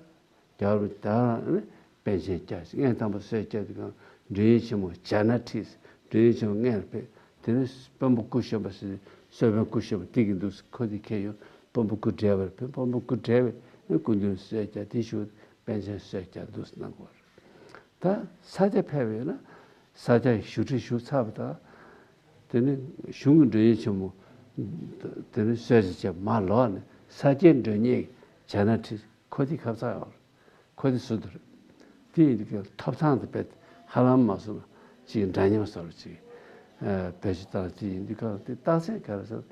རྒྱལ་བ་རིན་པོ་ཆེ་ད་རང་ནི་པཎ་ཆེན་རྒྱག་ཅིག་སྔོན་དང་པོ་གསོལ་རྒྱག་དུས་སྒང་མགྲོན་གཡོག་ཆེན་མོ་བྱ་ནག་ཁྲིད། མགྲོན་གཡོག་ཆེན་མོ་སྔོན་ལ་ཕེབས། དེ་ནས་དཔོན་པོ་སྐུ་གཞོན་པ་ཟེར་ཏེ་གསོལ་དཔོན་སྐུ་གཞོན་པ་དེ་གི་འདུག་ཁོ་དེ་ཁྱེར་ཡོང་དཔོན་པོ་སྐུ་བགྲེས་པར་ཕེབས། དཔོན་པོ་སྐུ་བགྲེས་པས་ནི་སྐུ་མདུན་གསོལ་རྒྱག་དེ་ཞུ་པཎ་ཆེན་གསོལ་རྒྱག་འདུག་གནང་དགོས་རེད། ད་ས་སྐྱ་ཕེབས་པ་ཡིན་ན་ས་སྐྱ་བཞུགས་ཁྲི་བཞུགས་ཚར་བ་དང་། དེ་ནི་གཞུང་གི་མགྲོན་གཡོག་ཆེན་མོ། དེ་ནི་གསོལ་ཇ་བྱས་མར་ལོག་ནས་ས་སྐྱའི་མགྲོན་གཉེར་བྱ་ནག་ཁྲིད་ཁོ་དེ་ཁ་ཚ་ཡོང་། ཁོ་དེ་སུ་དེ་རེད། དེ་ཡིན་དུས་ཀྱང་ཐོབ་ཐང་དེ་བེད་ཧ་ལམ་མ་སོང་ན་ཅིག་འདྲ་མཉམ་བཟོ་རུ་ཅིག་བེད་སྤྱོད་བཏང་ཅིག་ཡིན་དུས་ཀྱང་དེ་རྟགས་མཚན་ག་རེ་ཟེར།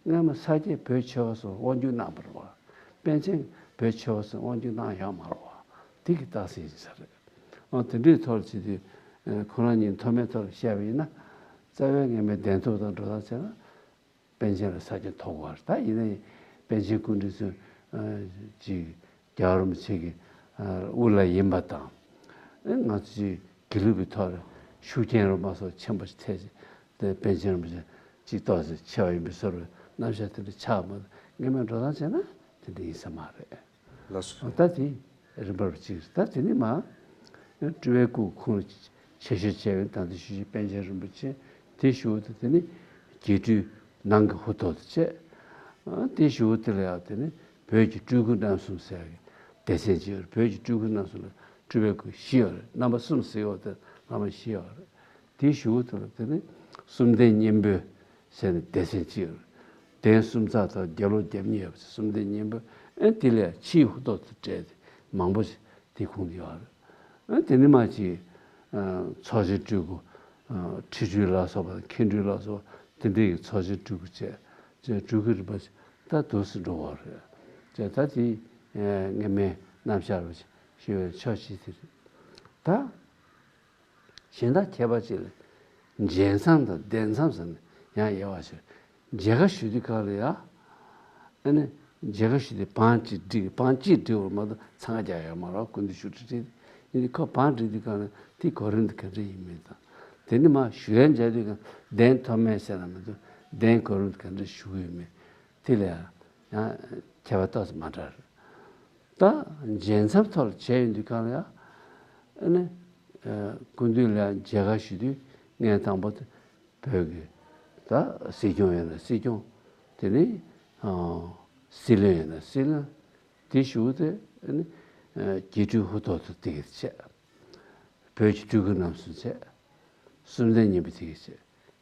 སྔ་མ་ས་སྐྱའི་བོད་ཆོལ་ཁ་གསུམ་དབང་སྒྱུར་གནང་བ་རེད་བ། པཎ་ཆེན་བོད་ཆོལ་ཁ་གསུམ་དབང་སྒྱུར་གནང་ཡོད་མ་རེད་བ། དེ་གི་རྟགས་མཚན་ཡིན་ས་རེད། ཨ་དེ་འདྲའི་ཐོག་ལ་བྱེད་དུས། ཁོ་རང་ཉིད་མཐོ་དམན་ཐོག་ལ་བཤད་པ་ཡིན་ན། རྩ་བའི་སྔ་མའི་གདན་ཐོབ་དང་འགྲོ་སྟངས་བྱས་ན། པཎ་ཆེན་ལ་ས་སྐྱ་ཐོབ་དགོས་པ་རེད། ད་ཡིན་ནའི་པཎ་ཆེན་སྐུ་ཕྲེང་ཚོས་ཅིག་རྒྱལ་བ་རིན་པོ་ཆེ་གི་དབུ་བླ་ཡིན་པ་དང་། ང་ཚོ་ཅིག་དགེ་ལུགས་པའི་ཐོག་ལ་ཤུགས་རྐྱེན་རུ་མ་སོགས་ཆེན་པོ་ཞིག་ཐེབས་ཏེ་པཎ་ཆེན་རིན་པོ་ཆེ་ཅིག་ཏོག་ཙམ་ཆེ་བ་ཡིན་པའི་བཟོ་འདྲ་རྣམ་གཞག་དེ་འདྲ་ཆགས་མ་སྔ་མའི་འགྲོ་སྟངས་བྱས་ན་དེ་འདྲ་ཡིན་ས་མ་རེད། ལགས་སོ། ད་དེ་རིམ་པར་གཅིག་ད་དེ་ནི་མ། སྤྲུལ་པའི་སྐུ་ཁོང་ཆེ་ཤོས་བྱས་པའི་ད་ལྟ་ཞུ་ཞུ་པཎ་ཆེན་རིན་པོ་ཆེ། དེ་ཞུ་དེ་དེ་ནི་རྒྱས་སྤྲོས་ནང་གི་ཧུར་ཐོག་ཏུ་བྱས། དེ་ཞུ་དེ་ལ་ཡང་དེ་ནི་བོད་ཀྱི་སྤྲུལ་སྐུ་རྣམ་གསུམ་ཟེར་གྱི་སྡེ་ཚན་གཅིག་ཡོད་རེད། བོད་ཀྱི་སྤྲུལ་སྐུ་རྣམ་གསུམ་ལ་སྤྲུལ་པའི་སྐུ་བཞི་ཡོད་རེད། རྣམ་པ་གསུམ་ཟེར་ཡོད་དེ་བླ་མ་བཞི་ཡོད་རེད། དེའི་གཞུག་ཏུ་དེ་ནི་གསུམ་ལྡན་གཉན་པོ་ཟེར་ནས་སྡེ་ཚན་གཅིག་ཡོད་རེད། གདན་གསུམ་ཚར་དང་རྒྱ་ལོ་བརྒྱ་མེད་ཡོད་པ་གསུམ་ལྡན་གཉན་པོ། ཨ་དེ་ལས་ཕྱིའི་ཧུར་ཐོག་ཏུ་བསྒྲལ་ཏེ་མང་པོ་ཞིག་དེ་ཁོངས་ཡོད་རེད། ཨ་དེ་ནི་མ་གཅིག་ཚོགས་ཆེན་སྤྲུལ་སྐུ། ཁྲི་སྤྲུལ་ལ་སོགས་པ་མཁན་སྤྲུལ་ལ་སོགས་པ་དེ་འདྲའི་ཚོགས་ཆེན་སྤྲུལ་སྐུ་བཅས་སྤྲུལ་སྐུ་རིམ་པ་ཞིག་ད་འདུག་སེ་འགྲོ་བ་རེད། ད་དེ་སྔ་མའི་རྣམ་གཞག་རུ་ཞུ་བའི་ཕྱོགས་གཅིག་དེ་རེད། ད། གཞན་དག་ཁྱད་པར་ཅིག་ལ། མཇལ་མཚམས་དང་གདན་མཚམས་ཟེར་ནས་ཡང་དབྱེ་བ་ཕྱེ། མཇལ་ཁ་ཞུ་དུས་སྐབས་ལ་ཡང་། ཨ་ནི། མཇལ་ཁ་ཞུ་དུས་བང་གཅིག་བསྒྲིགས། བང་གཅིག་བསྒྲིགས་པར་མ་གཏོགས་འཚང་ཁ་རྒྱག་ཡོད་མ་རེད། སྐུ་མདུན་བཞུགས་ཁྲི་བསྒྲིགས། ཡིན་དུས་ཁོ་བང་བསྒྲིགས་དུས་སྐབས་ལ་དེའི་གོ་རིམ་དེ་ག་འདྲ་ཡིན་མིན་དང་། དེ་ནི་མ་ཞུ་ཡན་མཇལ་དུས་སྐབས་གདན་ཐོབ་མེད་ཟེར་ན་མ་གཏོགས་གདན་གོ་རིམ་དེ་ག་འདྲ་ཞུ་གི་ཡོད་མེད། དེ་ལ་ཡང་ཁྱད་པར་ཏོག་ཙམ་མ་འདྲ་རེད། ད་མཇལ་མཚམས་ཐོག་ལ་བྱས་ཡོང་དུས་སྒང་ལ་ཡང་། ཨ་ནི། སྐུ་མདུན་ལ་མཇལ་ཁ་ཞུ་དུས་སྔོན་དང་པོ་དེ་བོད་ཀྱི་ད་སྲིད་སྐྱོང་ཡིན་ན་སྲིད་སྐྱོང་། དེ་ནི་སྲིད་བློན་ཡིན་ན་སྲིད་བློན། དེ་ཞུ་དེ་ཨ་ནི་རྒྱས་སྤྲོས་ཧུར་ཐོག་ཏུ་དེ་གར་བྱས། བོད་ཀྱི་སྤྲུལ་སྐུ་རྣམ་གསུམ་བྱས། གསུམ་ལྡན་གཉན་པོ་དེ་གར་བྱས།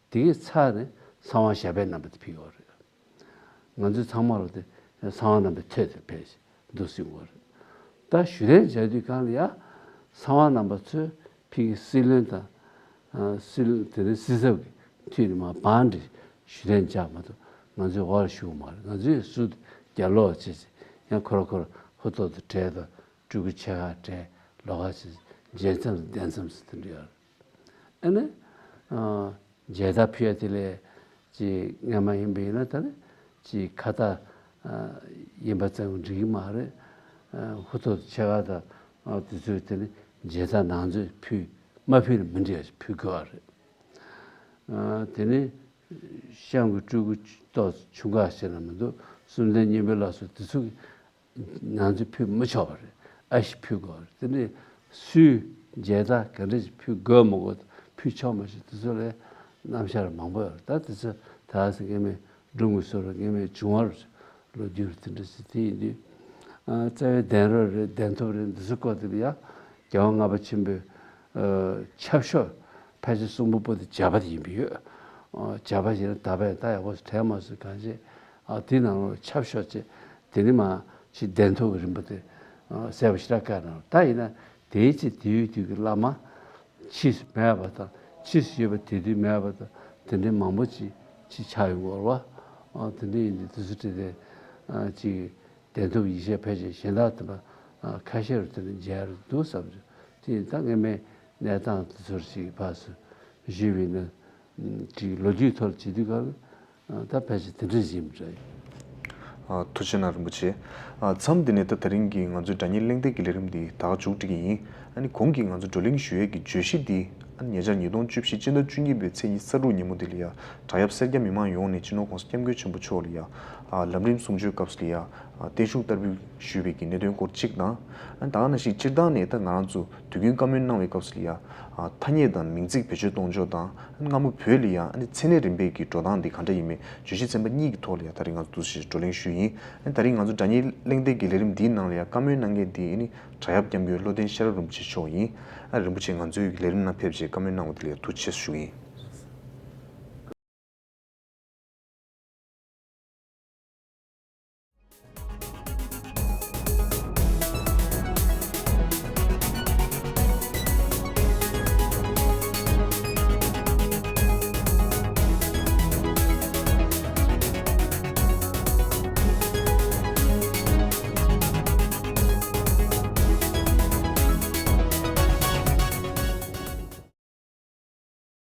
དེ་གའི་ཚར་ནས་གསང་བ་ཞབས་པད་བསྣམས་པ་དེ་ཕེབས་ཡོད་རེད། ང་ཚོས་ཚང་མ་ལ་དེ་གསང་བ་བསྣམས་པའི་ཐོད་དེ་ཕེབས་འདུག་ཟེར་གྱི་ཡོད་རེད། ད་ཞུ་ལན་མཇལ་དུས་སྒང་ལ་ཡ། གསང་བ་བསྣམས་པ་ཚོས་ཕ་གི་སྲིད་བློན་དང་། སྲིད་བློན་དེ་ནས་སྲིད་ཚབ་ཀྱི་མཐུད་ནས་མར་བང་སྒྲིག་ཞུ་ལན་འཇལ་མ་གཏོགས་ང་ཚོས་འོག་ལ་ཞུ་གི་མ་རེད། ང་ཚོས་ཟུར་དུ་རྒྱབ་ལོགས་བྱས་བྱས་ཡང་ཁོ་ར་ཁོ་ར་ཧུར་ཐོག་ཏུ་གྲལ་དང་སྤྲུལ་སྐུ་ཆེ་ཁག་གྲལ་ལོགས་ཀ་བྱས་མཇལ་མཚམས་སུ་གདན་མཚམས་སུ་དེ་འདྲ་ཡོད་རེད། ཨ་ནི། ཨ། མཇལ་དར་ཕུལ་ཡ་དེ་ལས་ཅིག་སྔ་མ་ཡིན་པ་ཡིན་ན་ད་ནི་ཅིག་ཁ་བཏགས་ཨ་ཡིན་པ་ཙམ་འགྲིག་གི་མ་རེད། ཨ། ཧུར་ཐག་ཕྱེད་ཀ་དང་ཨ་དེ་ཚོས་དེ་ནི་མཇལ་དར་ནང་ཚུད་ཕུལ། མ་ཕུལ་ན་མི་འགྲིག་ཡ་ཞིག་ཕུལ་དགོས་པ་རེད། ཨ། དེ་ནི་གཤམ་གྱི་སྤྲུལ་སྐུ་ཏོག་ཆུང་ཁག་ཞིག་ན་མི་འདུག་གསུམ་ལྡན་བསྙེན་པའི་ལག་སོགས་དེ་ཚོ་གི་ནང་ཚུད་ཕུལ་མི་ཆོག་པ་རེད། ཨ་ཞིག་ཕུལ་དགོས་པ་རེད། དེ་ནི་སུས་མཇལ་དར་ག་འདྲ་ཞིག་ཕུལ་དགོས་མ་དགོས་ཕུལ་ཆོག་མ་ཆོག་དེ་ཚོ་ལ་རྣམ་གཞག་མང་པོ་ཡོད་རེད། ད་དེ་ཚོ་ད་སྔ་མའི་སྒྲུང་གི་བཟོ་འདྲ་སྔ་མའི་བྱུང་བ་རེད། ལོ་རྒྱུས་དེ་འདྲ་ཞིག་དེ་ཡིན་དུས། ཨ། རྩ་བའི་གདན་རབས་རེད། གདན་ཐོབ་རེད། འདི་ཚོ་སྐོར་དེ་ལ་ཡ་རྒྱལ་དབང་ལྔ་པ་ཆེན་པོའི་ཨ་ཆབ་ཤོག་ཕལ་ཆེར་གསུང་འབུམ་པོ་ཏི་བརྒྱ་པ་དེ་ཡིན་པ་ཡོད། ཨ། བརྒྱ་པ་ཡིན་ན་ད་བས་ད་ཡག་པོ་དྲན་མ་སོང་གང་ཅི། ཨ། དེའི་ནང་ལོགས་ཆབ་ཤོག་ཅེས་དེ་ནི་མ་ཕྱི་གདན་ཐོབ་ཀྱི་རིམ་པ་དེ་ཨ་གསལ་པོ་ཞེ་དྲག་བཀའ་གནང་། ད་ཡིན་ན་དེའི་ཚེ་དེའི་དུས་ཀྱི་བླ་མ་ཕྱིས་སུ་མེད་པ་དང་ཕྱིས་སུ་ཡོད་པ་དེ་དུས་མེད་པ་དང་དེ་འདྲའི་མང་པོ་ཅིག་ཅིག་ཆགས་ཡོང་གི་ཡོད་རེད་པ། ཨ། དེ་འདྲ་ཡིན་དུས་དེ་ཚོ་བྲིས་ཏེ་ཨ་ཅིག་གདན་ཐོབ་ཡིག་ཆ་ཕལ་ཆེར་གཞན་དག་དེ་འདྲ་ཨ་ཁ་ཤས་རུ་དེ་འདྲ་མཇལ་ཡ་རེ་འདུག་བསམ་རྒྱུ། དེ་ཡིན་ད་སྔ་མའི་གནས་སྟངས་དེ་ཚོར་ཅིག་ཕར་ཚུར་ཞུས་པ་ཡིན་ན། ཅིག་ལོ་རྒྱུས་ཐོག་ལ་བྱེད་དུས་སྐབས་ལ་ད་ཕལ་ཆེར་དེ་འདྲ་ཞིག་ཡིན་པ་རེད། ཨ། ཐུགས་རྗེ་གནང་རིན་པོ་ཆེ། ཨ། མཚམས་འདི་ནས་ད་དེ་རིང་གི་ང་ཚོའི་སྒྲ་སྙན་གླེང་སྟེགས་ཀྱི་ལས་རིམ་འདི་ད་ག་མཇུག་སྒྲིལ་གྱི་ཡིན། ཨ་ནི་གོང་གི་ང་ཚོ་བགྲོ་གླེང་ཞུ་ཡས་ཀྱི་བརྗོད་གཞི་འདི་ཨ་ནི་ཉེ་ཆར་ཉིས་སྟོང་བཅུ་བཞི་སྤྱི་ཟླ་བཅུ་གཉིས་པའི་ཚེས་ཉི་ཤུ་རྩ་དྲུག་ཉིན་མོ་འདི་ལ་ཡ་བྲག་གཡབ་སེར་སྐྱ་མི་མང་ཡོངས་ནས་སྤྱི་ནོར་༸གོང་ས་༸སྐྱབས་མགོན་ཆེན་པོ་མཆོག་ལ་ཡ་ཨ་ལམ་རིམ་གསུང་ཆོས་སྐབས་སུ་ལ་ཡ་ཨ་བརྟན་བཞུགས་བསྟར་འབུལ་ཞུས་པའི་གི་གནད་དོན་སྐོར་གཅིག་དང་། ཨ་ནི་ད་ག་ནང་བཞིན་སྤྱིར་བཏང་ནས་ད་ང་རང་ཚོ་དུས་རྒྱུན་བཀའ་མོལ་གནང་བའི་སྐབས་སུ་ལ་ཡ་ཨ་ཐ་སྙད་དང་མིང་ཚིག་བེད་སྤྱོད་གཏོང་ཕྱོགས་དང་། ཨ་ནི་སྔ་མོ་བོད་ལ་ཡ་ཨ་ནི་མཚན་གནས་རིམ་པའི་གི་འགྲོ་སྟངས་འདི་ག་འདྲ་ཡིན་མིན་བརྗོད་གཞི་ཚན་པ་གཉིས་ཀྱི་ཐོག་ལ་ཡ་ད་རིང་ང་ཚོ་འདུག་སེ་བགྲོ་གླེང་ཞུས་ཡིན། ཨ་ནི་ད་རིང་ང་ཚོ་སྒྲ་སྙན་གླེང་སྟེགས་ཀྱི་ལས་རིམ་འདིའི་ནང་ལ་ཡ་བཀའ་མོལ་གནང་མཁན་འདི་ཨ་ནི་བྲག་གཡབ་༸སྐྱབས་མགོན་བློ་ལྡན་ཤེས་རབ་རིན་པོ་ཆེ་མཆོག་ཡིན། ཨ་རིན་པོ་ཆེ་ང་ཚོའི་ལས་རིམ་ནང་ཕེབས་བྱས་བཀའ་མོལ་གནང་བ་དེ་ལ་ཡ་ཐུགས་རྗེ་ཆེ་ཞུ་གི་ཡིན།